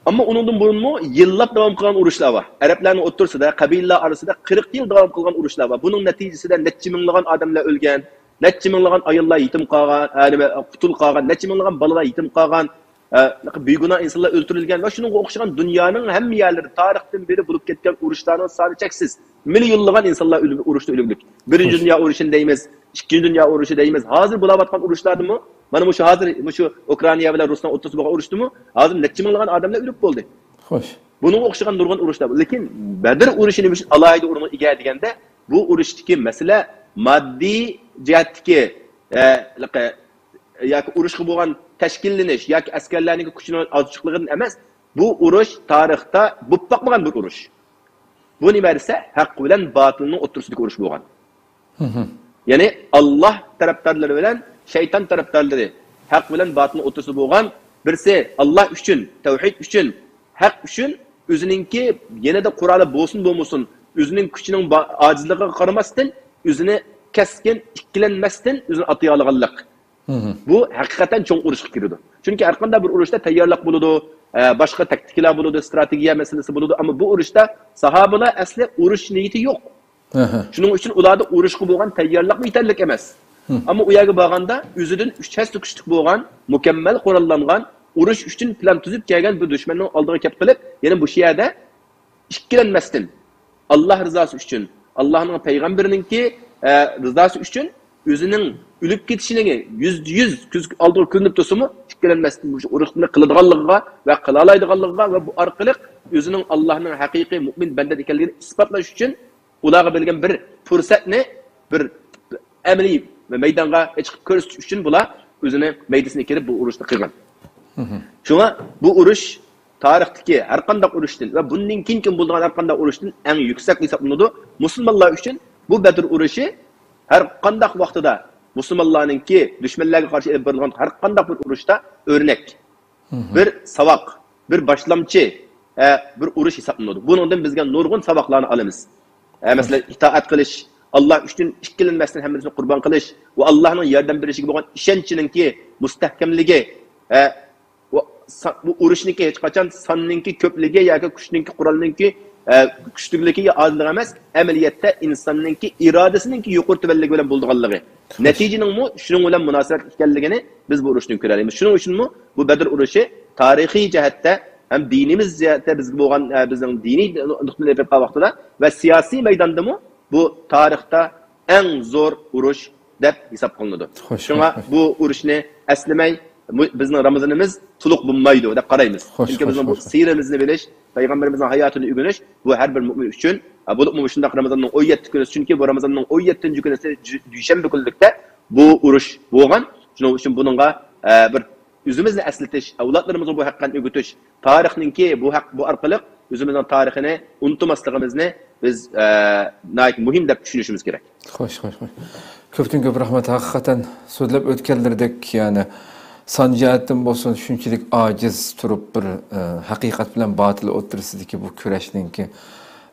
ئەمما ئۇنىڭدىن بۇرۇنمۇ يىللاپ داۋام قىلغان ئۇرۇشلار بار. ئەرەبلەرنىڭ ئوتتۇرىسىدا، قەبىلىلەر ئارىسىدا قىرىق يىل داۋام قىلغان ئۇرۇشلار بار. بۇنىڭ نەتىجىسىدە نەچچە مىڭلىغان ئادەملەر ئۆلگەن، نەچچە مىڭلىغان ئاياللار يېتىم قالغان، ئە، نېمە، قۇتۇل قالغان، نەچچە مىڭلىغان بالىلار يېتىم قالغان، ئە، بىگۇناھ ئىنسانلار ئۆلتۈرۈلگەن ۋە شۇنىڭغا ئوخشىغان دۇنيانىڭ ھەممە يەرلىرى تارىختىن بېرى بولۇپ كەتكەن ئۇرۇشلارنىڭ سانى چەكسىز. مىليونلىغان ئىنسانلار ئۆلۈپ، ئۇرۇشتا ئۆلۈك. بىرىنچى دۇنيا ئۇرۇشىنى دەيمىز، ئىككىنچى دۇنيا ئۇرۇشى دەيمىز. ھازىر بولاۋاتقان ئۇرۇشلاردىمۇ، مانا مۇشۇ ھازىر، مۇشۇ ئۇكرائىنا بىلەن رۇسنىڭ ئوتتۇرىسىدا بولغان ئۇرۇشتىمۇ، ھازىر نەچچە مىڭلىغان ئادەملەر ئۆلۈپ بولدى. خوش. بۇنىڭغا ئوخشىغان نۇرغۇن ئۇرۇشلار بار. لېكىن بەدر ئۇرۇشى نېمە ئۈچۈن ئالاھىدە ئورۇنغا ئىگە دېگەندە، بۇ ئۇرۇشتىكى مەسىلە ماددىي جەھەتتىكى، ئە، ياكى ئۇرۇشقا بولغان تەشكىللىنىش ياكى ئەسكەرلەرنىڭ كۈچىنىڭ ئازچىقلىقىدىن ئەمەس، بۇ ئۇرۇش تارىختا بولۇپ باقمىغان بىر ئۇرۇش. بۇ نېمە دېسە، ھەق بىلەن باتىلنىڭ ئوتتۇرىسىدىكى ئۇرۇش بولغان. يەنى ئاللاھ تەرەپدارلىرى بىلەن شەيتان تەرەپدارلىرى، ھەق بىلەن باتىلنىڭ ئوتتۇرىسىدا بولغان، بىرسى ئاللاھ ئۈچۈن، تەۋھىد ئۈچۈن، ھەق ئۈچۈن ئۆزىنىڭكى يەنىدە قورالى بولسۇن بولمىسۇن، ئۆزىنىڭ كۈچىنىڭ با-، ئاجىزلىقىغا قارىماستىن، ئۆزىنى كەسكىن ئىككىلەنمەستىن ئۆزىنى ئاتىيالىغانلىق. بۇ ھەقىقەتەن چوڭ ئۇرۇشقا كىرىدۇ. چۈنكى ھەر قانداق بىر ئۇرۇشتا تەييارلىق بولىدۇ، ئە، باشقا تاكتىكىلار بولىدۇ، ئىستراتېگىيە مەسىلىسى بولىدۇ. ئەمما بۇ ئۇرۇشتا ساھابىلار ئەسلى ئۇرۇش نىيىتى يوق. شۇنىڭ ئۈچۈن ئۇلاردا ئۇرۇشقا بولغان تەييارلىقمۇ يېتەرلىك ئەمەس. ئەمما ئۇ يەرگە بارغاندا ئۆزىدىن ئۈچ ھەسسە كۈچلۈك بولغان، مۇكەممەل قوراللانغان، ئۇرۇش ئۈچۈن پىلان تۈزۈپ كەلگەن بىر دۈشمەننىڭ ئالدىغا كەپ قېلىپ، يەنە مۇشۇ يەردە ئىككىلەنمەستىن، ئاللاھ رىزاسى ئۈچۈن، ئاللاھنىڭ پەيغەمبىرىنىڭكى، ئە، رىزاسى ئۈچۈن ئۆزىنىڭ ئۆلۈپ كېتىشىنىڭ يۈزدە يۈز كۆز ئالدىغا كۆرۈنۈپ تۇرسىمۇ، ئىككىلەنمەستىن مۇشۇ ئۇرۇشنى قىلىدىغانلىقىغا ۋە قىلالايدىغانلىقىغا ۋە بۇ ئارقىلىق ئۆزىنىڭ ئاللاھنىڭ ھەقىقىي مۇئمىن بەندە ئىكەنلىكىنى ئىسپاتلاش ئۈچۈن ئۇلارغا بەرگەن بىر پۇرسەتنى بىر ئەمەلىي مەيدانغا چىقىپ كۆرسىتىش ئۈچۈن بۇلار ئۆزىنى مەيدىسىنى كىرىپ بۇ ئۇرۇشنى قىلغان. شۇڭا بۇ ئۇرۇش تارىختىكى ھەر قانداق ئۇرۇشتىن ۋە بۇندىن كېيىنكى بولىدىغان ھەر قانداق ئۇرۇشتىن ئەڭ يۈكسەك ھېسابلىنىدۇ. مۇسۇلمانلار ئۈچۈن بۇ بەدر ئۇرۇشى ھەر قانداق ۋاقتىدا مۇسۇلمانلارنىڭكى دۈشمەنلەرگە قارشى ئېلىپ بېرىلغان ھەر قانداق بىر ئۇرۇشتا ئۆرنەك، بىر ساۋاق، بىر باشلامچى، ئە، بىر ئۇرۇش ھېسابلىنىدۇ. بۇنىڭدىن بىزگە نۇرغۇن ساۋاقلارنى ئالىمىز. ئە، مەسىلەن، ئىتائەت قىلىش، ئاللاھ ئۈچۈن ئىككىلەنمەستىن ھەممىسىنى قۇربان قىلىش ۋە ئاللاھنىڭ ياردەم بېرىشىگە بولغان ئىشەنچىنىڭكى مۇستەھكەملىكى، ئە، ۋە سا-، بۇ ئۇرۇشنىڭكى ھېچقاچان ساننىڭكى كۆپلۈكى ياكى كۈچنىڭكى، قورالنىڭكى، ئە، كۈچلۈكلۈكى يا ئازلىقى ئەمەس، ئەمەلىيەتتە ئىنساننىڭكى ئىرادىسىنىڭكى يۇقىرى تۆۋەنلىكى بىلەن بولىدىغانلىقى. نەتىجىنىڭمۇ شۇنىڭ بىلەن مۇناسىۋەتلىك ئىكەنلىكىنى بىز بۇ ئۇرۇشتىن كۆرەلەيمىز. شۇنىڭ ئۈچۈنمۇ بۇ بەدر ئۇرۇشى تارىخىي جەھەتتە ھەم دىنىمىز جەھەتتە بىزگە بولغان، ئە، بىزنىڭ دىنىي نۇقتىدىن ئېلىپ ئېيتقان ۋاقتىدا ۋە سىياسىي مەيداندىمۇ بۇ تارىختا ئەڭ زور ئۇرۇش دەپ ھېساب قىلىنىدۇ. خوش، شۇڭا خوش، خوش. بۇ ئۇرۇشنى ئەسلىمەي، بۇ، بىزنىڭ رامىزانىمىز تولۇق بولمايدۇ دەپ قارايمىز. خوش، چۈنكى خوش، بىزنىڭ بۇ خوش. سىيرىمىزنى بىلىش، پەيغەمبىرىمىزنىڭ ھاياتىنى ئۆگىنىش، بۇ ھەر بىر مۆمىن ئۈچۈن، ھە، بولۇپمۇ مۇشۇنداق رامىزاننىڭ ئون يەتتە كۈنى، چۈنكى بۇ رامىزاننىڭ ئون يەتتىنچى كۈنىسى جۈ-، دۈشەنبە كۈنلۈكتە بۇ ئۇرۇش بولغان. شۇنىڭ ئۈچۈن بۇنىڭغا، ھە، بىر ئۆزىمىزنى ئەسلىتىش، ئەۋلادلىرىمىزغا بۇ ھەققىنى ئۆگىتىش، تارىخنىڭكى بۇ ھەق، بۇ ئارقىلىق ئۆزىمىزنىڭ تارىخىنى ئۇنتۇماسلىقىمىزنى بىز، ئە، ناھايىتى مۇھىم دەپ چۈشىنىشىمىز كېرەك. خوش، خوش، خوش. كۆپتىن كۆپ رەھمەت. ھەقىقەتەن سۆزلەپ ئۆتكەنلىرىدەك، يەنى سان جەھەتتىن بولسۇن شۇنچىلىك ئاجىز تۇرۇپ بىر، ئە، ھەقىقەت بىلەن باتىل ئوتتۇرىسىدىكى بۇ كۈرەشنىڭكى،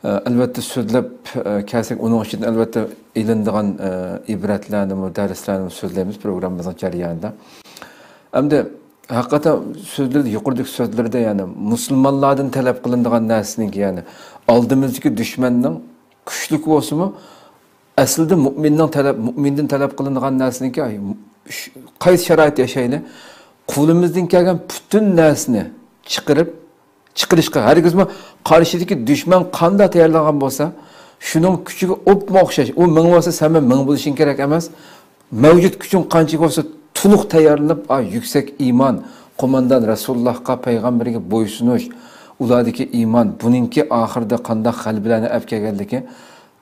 ئە، ئەلۋەتتە سۆزلەپ، ئە، كەلسەك ئۇنىڭ ئىچىدىن ئەلۋەتتە ئېلىنىدىغان، ئە، ئىبرەتلەرنىمۇ، دەرسلەرنىمۇ سۆزلەيمىز پروگراممىمىزنىڭ جەريانىدا. ئەمدى ھەقىقەتەن سۆزلىرىدە، يۇقىرىدىكى سۆزلىرىدە، يەنى مۇسۇلمانلاردىن تەلەپ قىلىنىدىغان نەرسىنىڭكى، يەنى ئالدىمىزدىكى دۈشمەننىڭ كۈچلۈك بولسىمۇ، ئەسلىدە مۇئمىننىڭ تەلەپ، مۇئمىندىن تەلەپ قىلىنىدىغان نەرسىنىڭكى، ئاي، ش-، قايسى شارائىتتا ياشايلى، قولىمىزدىن كەلگەن پۈتۈن نەرسىنى چىقىرىپ، چىقىرىشقا، ھەرگىزمۇ قارشىدىكى دۈشمەن قانداق تەييارلانغان بولسا، شۇنىڭ كۈچىگە ئوپمۇ ئوخشاش. ئۇ مىڭ بولسا، سەنمۇ مىڭ بولۇشۇڭ كېرەك ئەمەس. مەۋجۇت كۈچۈڭ قانچە بولسا، تولۇق تەييارلىنىپ، ئا، يۈكسەك ئىمان، قوماندان رەسۇلۇللاھقا، پەيغەمبىرىگە بويسۇنۇش، ئۇلاردىكى ئىمان، بۇنىڭكى ئاخىرىدا قانداق غەلىبىلەرنى ئەپ كەلگەنلىكى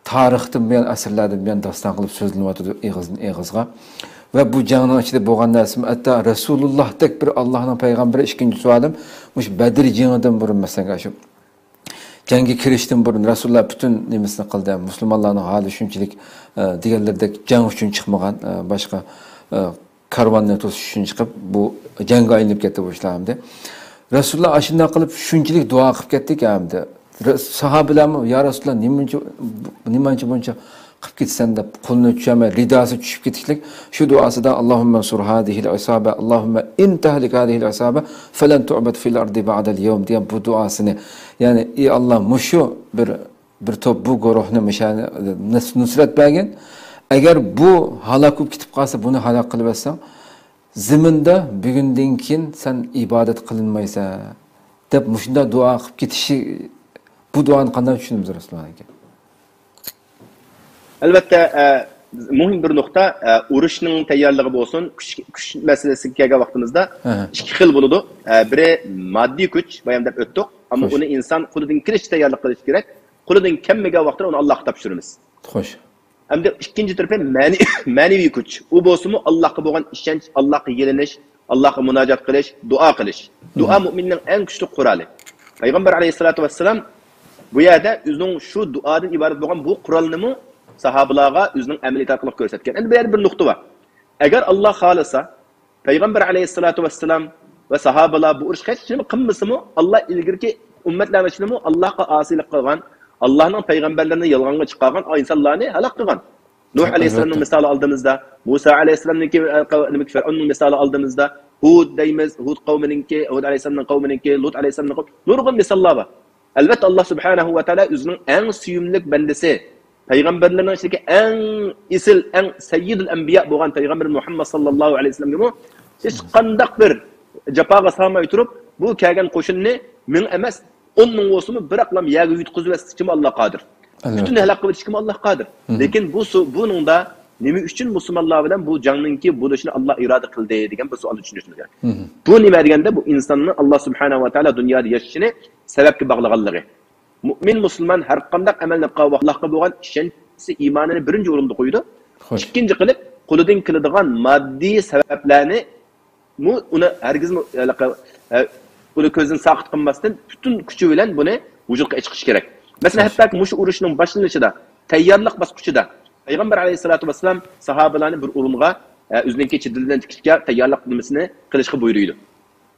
تارىختىن بۇيان، ئەسىرلەردىن بۇيان داستان قىلىپ سۆزلىنىۋاتىدۇ ئېغىزدىن ئېغىزغا. ۋە بۇ جەڭنىڭ ئىچىدە بولغان نەرسىمۇ، ھەتتا رەسۇلۇللاھدەك بىر ئاللاھنىڭ پەيغەمبىرى، ئىككىنچى سوئالىم، مۇشۇ بەدر جېڭىدىن بۇرۇن، مەسىلەن، شۇ جەڭگە كىرىشتىن بۇرۇن رەسۇلۇللا پۈتۈن نېمىسىنى قىلدى. مۇسۇلمانلارنىڭ ھالى شۇنچىلىك، ئە، دېگەنلىرىدەك جەڭ ئۈچۈن چىقمىغان، ئە، باشقا، ئە، كارۋاننى توسۇش ئۈچۈن چىقىپ، بۇ جەڭگە ئايلىنىپ كەتتى بۇ ئىشلار ئەمدى. رەسۇلۇللا ئاشۇنداق قىلىپ شۇنچىلىك دۇئا قىلىپ كەتتىكى ئەمدى. رە-، ساھابىلەرمۇ، يا رەسۇلۇللا، نېمىنچە، نېمانچە بۇنچە قىلىپ كېتىسەن دەپ قولىنى چۈشۈرمەي، رىداسى چۈشۈپ كېتىشلىك. شۇ دۇئاسىدا، اللهم انصر هذه العصابة، اللهم إن تهلك هذه العصابة فلن تعبد في العرض بعد اليوم دېگەن بۇ دۇئاسىنى، يەنى، ئى ئاللا، مۇشۇ بىر، بىر توپ بۇ گۇرۇھنى، مۇشۇنى نۇس-، نۇسرەت بەرگىن. ئەگەر بۇ ھالاك بولۇپ كېتىپ قالسا، بۇنى ھالاك قىلىۋەتسەڭ، زېمىندا بۈگۈندىن كېيىن سەن ئىبادەت قىلىنمايسەن، دەپ مۇشۇنداق دۇئا قىلىپ كېتىشى، بۇ دۇئانى قانداق چۈشىنىمىز رەسۇلۇللانىڭكى؟ ئەلۋەتتە، ئە، مۇھىم بىر نۇقتا، ئە، ئۇرۇشنىڭ تەييارلىقى بولسۇن، كۈچ، كۈچ مەسىلىسىگە كەلگەن ۋاقتىمىزدا ئىككى خىل بولىدۇ. ئە، بىرى ماددىي كۈچ، بايام دەپ ئۆتتۇق. ئەمما ئۇنى ئىنسان قولىدىن كېلىشىچە تەييارلىق قىلىشى كېرەك. قولىدىن كەلمىگەن ۋاقتىدا ئۇنى ئاللاھقا تاپشۇرىمىز. خوش. ئەمدى ئىككىنچى تەرىپى مەنىۋى، مەنىۋى كۈچ. ئۇ بولسىمۇ ئاللاھقا بولغان ئىشەنچ، ئاللاھقا يېلىنىش، ئاللاھقا مۇناجات قىلىش، دۇئا قىلىش. دۇئا مۇئمىننىڭ ئەڭ كۈچلۈك قورالى. پەيغەمبەر ئەلەيھىسسالاتۇ ۋەسسالام بۇ يەردە ئۆزىنىڭ شۇ دۇئادىن ئىبارەت بولغان بۇ قورالنىمۇ ساھابىلارغا ئۆزىنىڭ ئەمەلىيىتى ئارقىلىق كۆرسەتكەن. ئەمدى بۇ يەردە بىر نۇقتا بار. ئەگەر ئاللاھ خالىسا، پەيغەمبەر ئەلەيھىسسالاتۇ ۋەسسالام ۋە ساھابىلار بۇ ئۇرۇشقا ھېچ نېمە قىلمىسىمۇ، ئاللاھ ئىلگىرىكى ئۈممەتلەرنىڭ ئىچىدىمۇ ئاللاھقا ئاسىيلىق قىلغان، ئاللاھنىڭ پەيغەمبەرلىرىنى يالغانغا چىقارغان ئىنسانلارنى ھالاك قىلغان. نۇھ ئەلەيھىسسالامنىڭ مىسالى ئالدىمىزدا، مۇسا ئەلەيھىسسالامنىڭكى، ئە، نېمىكى، فىرئەۋننىڭ مىسالى ئالدىمىزدا، ھۇد دەيمىز، ھۇد قەۋمىنىڭكى، ھۇد ئەلەيھىسسالامنىڭ قەۋمىنىڭكى، لۇت ئەلەيھىسسالامنىڭ قەۋمى، نۇرغۇن مىساللار بار. ئەلۋەتتە، ئاللاھ سۇبھانەھۇ ۋە تائالا ئۆزىنىڭ ئەڭ سۆيۈملۈك بەندىسى، پەيغەمبەرلەرنىڭ ئىچىدىكى ئەڭ ئېسىل، ئەڭ سەييىدۇل ئەنبىيا بولغان پەيغەمبەر مۇھەممەد ساللاللاھۇ ئەلەيھى ۋەسەللەمگىمۇ ھېچقانداق بىر جاپاغا سالماي تۇرۇپ، بۇ كەلگەن قوشۇننى مىڭ ئەمەس، ئون مىڭ بولسىمۇ، بىراقلام يەرگە يۇتقۇزۇۋەتسىكىمۇ ئاللاھ قادىر. ئەلۋەتتە. پۈتۈن ھالاك قىلىۋېتىشكىمۇ ئاللاھ قادىر. لېكىن بۇ سۇ-، بۇنىڭدا نېمە ئۈچۈن مۇسۇلمانلار بىلەن بۇ جەڭنىڭكى بولۇشىنى ئاللاھ ئىرادە قىلدى دېگەن بۇ سوئالنى چۈشىنىشىمىز كېرەك. بۇ نېمە دېگەندە، بۇ ئىنساننىڭ ئاللاھ سۇبھانەھۇ ۋە تائالا دۇنيادا ياشىشىنى سەۋەبكە باغلىغانلىقى. مۇئمىن مۇسۇلمان ھەر قانداق ئەمەلنى قىلغان ۋاقتىدا ئاللاھقا بولغان ئىشەنچى، ئىمانىنى بىرىنچى ئورۇندا قويىدۇ. خوش. ئىككىنچى قىلىپ، قولىدىن كېلىدىغان ماددىي سەۋەبلەرنى مۇ-، ئۇنى ھەرگىزمۇ، ھېلىقى، ئە، ئۇنى كۆزدىن ساقىت قىلماستىن، پۈتۈن كۈچى بىلەن بۇنى ۋۇجۇدقا چىقىرىشى كېرەك. مەسىلەن، ھەتتاكى مۇشۇ ئۇرۇشنىڭ باشلىنىشىدا، تەييارلىق باسقۇچىدا پەيغەمبەر ئەلەيھىسسالاتۇ ۋەسسالام ساھابىلەرنى بىر ئورۇنغا، ئە، ئۆزىنىڭكى چېدىرلىرىنى تىكىشكە تەييارلىق نېمىسىنى قىلىشقا بۇيرۇيدۇ.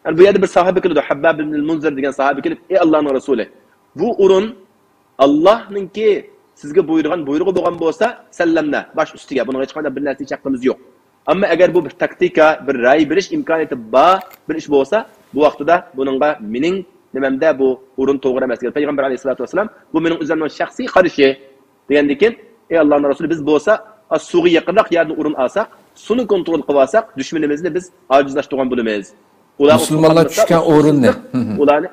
يەنى بۇ يەردە بىر ساھابە كېلىدۇ، ھەبباب ئىبنىل مۇنزىر دېگەن ساھابە كېلىپ، ئى ئاللانىڭ رەسۇلى، بۇ ئورۇن ئاللاھنىڭكى سىزگە بۇيرۇغان بۇيرۇقى بولغان بولسا، سەللەمنە، باش ئۈستىگە، بۇنىڭغا ھېچقانداق بىر نەرسە، ھېچ ھەققىمىز يوق. ئەمما ئەگەر بۇ بىر تاكتىكا، بىر راي بېرىش ئىمكانىيىتى بار بىر ئىش بولسا، بۇ ۋاقتىدا بۇنىڭغا مېنىڭ نېمەمدە بۇ ئورۇن توغرا ئەمەس دېگەن پەيغەمبەر ئەلەيھىسسالاتۇ ۋەسسالام، بۇ مېنىڭ ئۆزۈمنىڭ شەخسىي قارىشى دېگەندىن كېيىن، ئى ئاللانىڭ رەسۇلى، بىز بولسا ئاز سۇغا يېقىنراق يەردىن ئورۇن ئالساق، سۇنى كونترول قىلىۋالساق، دۈشمىنىمىزنى بىز ئاجىزلاشتۇرغان بولىمىز. ئۇلار مۇسۇلمانلار چۈشكەن ئورۇننى. ئۇلارنى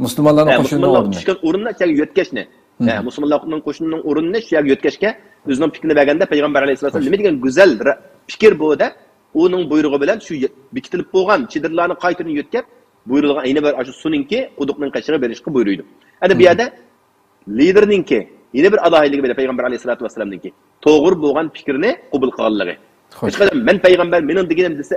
مۇسۇلمانلارنىڭ ھە، قوشۇنىنىڭ مۇسۇلمانلار ئورنى. چۈشكەن ئورۇندا چەگە يۆتكەشنى. ئە، مۇسۇلمانلارنىڭ قوشۇنىنىڭ ئورنىنى شۇ يەرگە يۆتكەشكە ئۆزىنىڭ پىكرىنى بەرگەندە پەيغەمبەر ئەلەيھىسسالام نېمە دېگەن گۈزەل پىكىر بۇ دەپ، ئۇنىڭ بۇيرۇقى بىلەن شۇ بېكىتىلىپ بولغان چېدىرلارنى قايتىدىن يۆتكەپ، بۇيرۇلغان يەنە بىر ئاشۇ سۇنىڭكى قۇدۇقنىڭ قېشىغا بېرىشقا بۇيرۇيدۇ. ئەنە بۇ يەردە لىدېرنىڭكى يەنە بىر ئالاھىدىلىكى بىلەن پەيغەمبەر ئەلەيھىسسالاتۇ ۋەسسالامنىڭكى توغرا بولغان پىكىرنى قوبۇل قىلغانلىقى. ھېچقاچان مەن پەيغەمبەر، مېنىڭ دېگىنىم دېسە،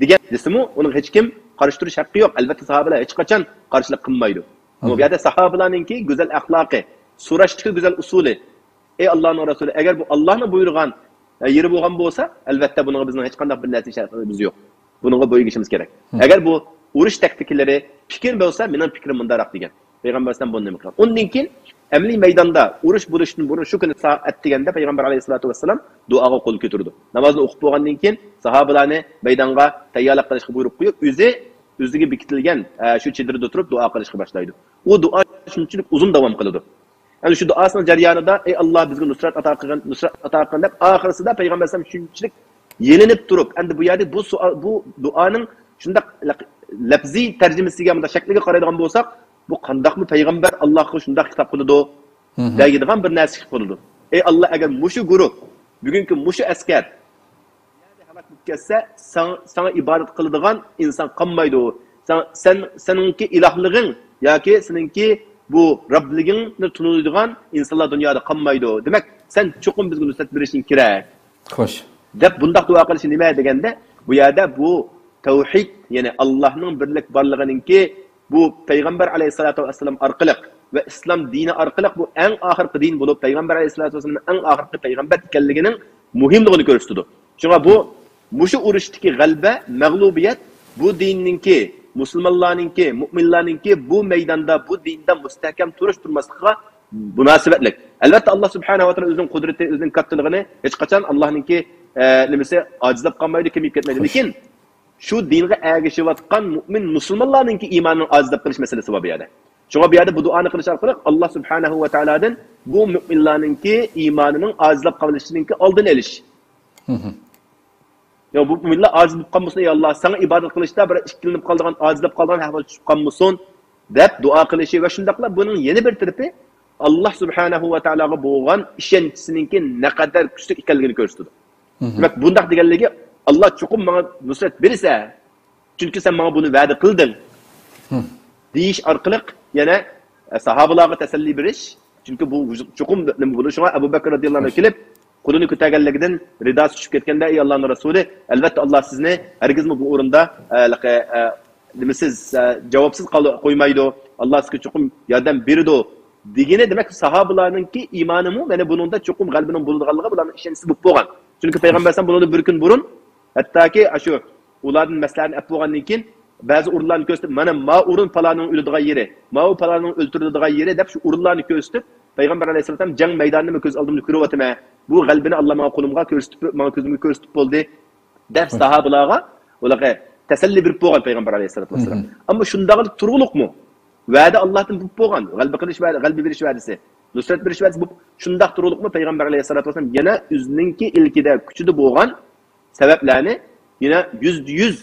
دېگەن دېسىمۇ، ئۇنىڭ ھېچكىم قارشى تۇرۇش ھەققى يوق. ئەلۋەتتە، ساھابىلەر ھېچقاچان قارشىلىق قىلمايدۇ. ئەمما بۇ يەردە ساھابىلارنىڭكى گۈزەل ئەخلاقى، سوراشتىكى گۈزەل ئۇسۇلى، ئەي ئاللانىڭ رەسۇلى، ئەگەر بۇ ئاللانىڭ بۇيرۇغان، ئە، يېرى بولغان بولسا، ئەلۋەتتە، بۇنىڭغا بىزنىڭ ھېچقانداق بىر نەرسە شەرتىمىز يوق. بۇنىڭغا بويۇن ئېگىشىمىز كېرەك. ئەگەر بۇ ئۇرۇش تاكتىكىلىرى، پىكىر بولسا، مېنىڭ پىكرىم مۇنداقراق دېگەن. پەيغەمبەر ئەلەيھىسسالام بۇنى نېمە قىلغان؟ ئۇندىن كېيىن ئەمەلىي مەيداندا ئۇرۇش بولۇشتىن بۇرۇن شۇ كۈنى سائەت دېگەندە پەيغەمبەر ئەلەيھىسسالاتۇ ۋەسسالام دۇئاغا قول كۆتۈرىدۇ. نامازنى ئوقۇپ بولغاندىن كېيىن ساھابىلارنى مەيدانغا تەييارلىق قىلىشقا بۇيرۇق قويۇپ، ئۆزى ئۆزىگە بېكىتىلگەن، ئە، شۇ چېدىردا تۇرۇپ دۇئا قىلىشقا باشلايدۇ. ئۇ دۇئا شۇنچىلىك ئۇزۇن داۋام قىلىدۇ. ئەنە شۇ دۇئاسىنىڭ جەريانىدا، ئەي ئاللا، بىزگە نۇسرەت ئاتا قىلغىن، نۇسرەت ئاتا قىلغىن دەپ، ئاخىرسىدا پەيغەمبەر ئەلەيھىسسالام شۇنچىلىك يېلىنىپ تۇرۇپ، ئەمدى بۇ يەردە بۇ سوئال، بۇ دۇئانىڭ شۇنداق لەق-، لەپزىي تەرجىمىسىگە، مۇنداق شەكلىگە قارايدىغان بولساق، بۇ قانداقمۇ پەيغەمبەر ئاللاغا شۇنداق خىتاب قىلىدۇ دەيدىغان بىر نەرسە چىقىپ قالىدۇ. ئەي ئاللا، ئەگەر مۇشۇ گۇرۇھ، بۈگۈنكى مۇشۇ ئەسكەر ھالاك بولۇپ كەتسە، ساڭا، ساڭا ئىبادەت قىلىدىغان ئىنسان قالمايدۇ. سەن، سەن، سېنىڭكى ئىلاھلىقىڭ ياكى سېنىڭكى بۇ رەبلىكىڭنى تونۇيدىغان ئىنسانلار دۇنيادا قالمايدۇ. دېمەك، سەن چوقۇم بىزگە نۇسرەت بېرىشىڭ كېرەك. خوش. دەپ بۇنداق دۇئا قىلىشى نېمە دېگەندە، بۇ يەردە بۇ تەۋھىد، يەنى ئاللاھنىڭ بىرلىك بارلىقىنىڭكى بۇ پەيغەمبەر ئەلەيھىسسالاتۇ ۋەسسالام ئارقىلىق ۋە ئىسلام دىنى ئارقىلىق بۇ ئەڭ ئاخىرقى دىن بولۇپ، پەيغەمبەر ئەلەيھىسسالاتۇ ۋەسسالام ئەڭ ئاخىرقى پەيغەمبەر ئىكەنلىكىنىڭ مۇھىملىقىنى كۆرسىتىدۇ. شۇڭا بۇ، مۇشۇ ئۇرۇشتىكى غەلىبە، مەغلۇبىيەت بۇ دىننىڭكى، مۇسۇلمانلارنىڭكى، مۇئمىنلارنىڭكى بۇ مەيداندا، بۇ دىندا مۇستەھكەم تۇرۇش تۇرماسلىقىغا مۇناسىۋەتلىك. ئەلۋەتتە، ئاللا سۇبھانەھۇ ۋە تائالا ئۆزىنىڭ قۇدرىتى، ئۆزىنىڭ كاتتىلىقىنى ھېچقاچان ئاللانىڭكى، ئە، نېمىسى ئاجىزلاپ قالمايدۇ، كېمىيىپ كەتمەيدۇ. لېكىن شۇ دىنغا ئەگىشىۋاتقان مۇئمىن مۇسۇلمانلارنىڭكى ئىمانىنىڭ ئاجىزلاپ قېلىش مەسىلىسى بار بۇ يەردە. شۇڭا بۇ يەردە بۇ دۇئانى قىلىش ئارقىلىق ئاللا سۇبھانەھۇ ۋە تائالادىن بۇ مۇئمىنلارنىڭكى ئىمانىنىڭ ئاجىزلاپ قېلىشىنىڭكى ئالدىنى ئېلىش. يا بۇ مۇئمىنلار ئاجىز بولۇپ قالمىسۇن، ئەي ئاللا، ساڭا ئىبادەت قىلىشتا بىر ئىككىلىنىپ قالىدىغان، ئاجىزلاپ قالىدىغان ئەھۋال چۈشۈپ قالمىسۇن، دەپ دۇئا قىلىشى ۋە شۇنداقلا بۇنىڭ يەنە بىر تەرىپى، ئاللا سۇبھانەھۇ ۋە تائالاغا بولغان ئىشەنچىسىنىڭكى نەقەدەر كۈچلۈك ئىكەنلىكىنى كۆرسىتىدۇ. دېمەك، بۇنداق دېگەنلىكى، ئاللا چوقۇم ماڭا نۇسرەت بېرىسە، چۈنكى سەن ماڭا بۇنى ۋەدە قىلدىڭ، دېيىش ئارقىلىق يەنە، ئە، ساھابىلارغا تەسەللى بېرىش. چۈنكى بۇ چوقۇم نېمە بولىدۇ. شۇڭا ئەبۇ بەكرى رەزىياللاھۇ ئەنھۇ كېلىپ، قولىنى كۆتەرگەنلىكىدىن رىداسى چۈشۈپ كەتكەندە، ئەي ئاللانىڭ رەسۇلى، ئەلۋەتتە، ئاللا سىزنى ھەرگىزمۇ بۇ ئورۇندا، ئە، لەقە-، ئە، نېمىسىز، ئە، جاۋابسىز قال-، قويمايدۇ. ئاللا سىزگە چوقۇم ياردەم بېرىدۇ، دېگىنى. دېمەك، ساھابىلارنىڭكى ئىمانىمۇ مانا بۇنىڭدا چوقۇم غەلىبىنىڭ بولىدىغانلىقىغا بۇلارنىڭ ئىشەنچىسى بولۇپ بولغان. چۈنكى پەيغەمبەر ئەلەيھىسسالام بۇنىڭدىن بىر كۈن بۇرۇن، ھەتتاكى ئاشۇ ئۇلاردىن مەسلىھەتنى ئەپ بولغاندىن كېيىن، بەزى ئورۇنلارنى كۆرسىتىپ، مانا، ما ئورۇن پالانىڭ ئۆلىدىغان يېرى، ماۋۇ پالانىڭ ئۆلتۈرۈلىدىغان يېرى دەپ، شۇ ئورۇنلارنى كۆرسىتىپ، پەيغەمبەر ئەلەيھىسسالام جەڭ مەيدانىنى مەن كۆز ئالدىمدا كۆرۈۋاتىمەن. بۇ غەلىبىنى ئاللا ماڭا قولۇمغا كۆرسىتىپ، ماڭا كۆزۈمگە كۆرسىتىپ بولدى، دەپ ساھابىلارغا ئۇلارغا تەسەللى بېرىپ بولغان پەيغەمبەر ئەلەيھىسسالاتۇ ۋەسسالام. ئەمما شۇنداقلا تۇرغۇلۇقمۇ؟ ۋەدە ئاللاھتىن بولۇپ بولغان، غەلىبە قىلىش ۋەدە، غەلىبە بېرىش ۋەدىسى، نۇسرەت بېرىش ۋەدىسى بولۇپ، شۇنداق تۇرغۇلۇقمۇ پەيغەمبەر ئەلەيھىسسالاتۇ ۋەسسالام يەنە ئۆزىنىڭكى ئىلكىدە، كۈچىدە بولغان سەۋەبلەرنى يەنە يۈزدە يۈز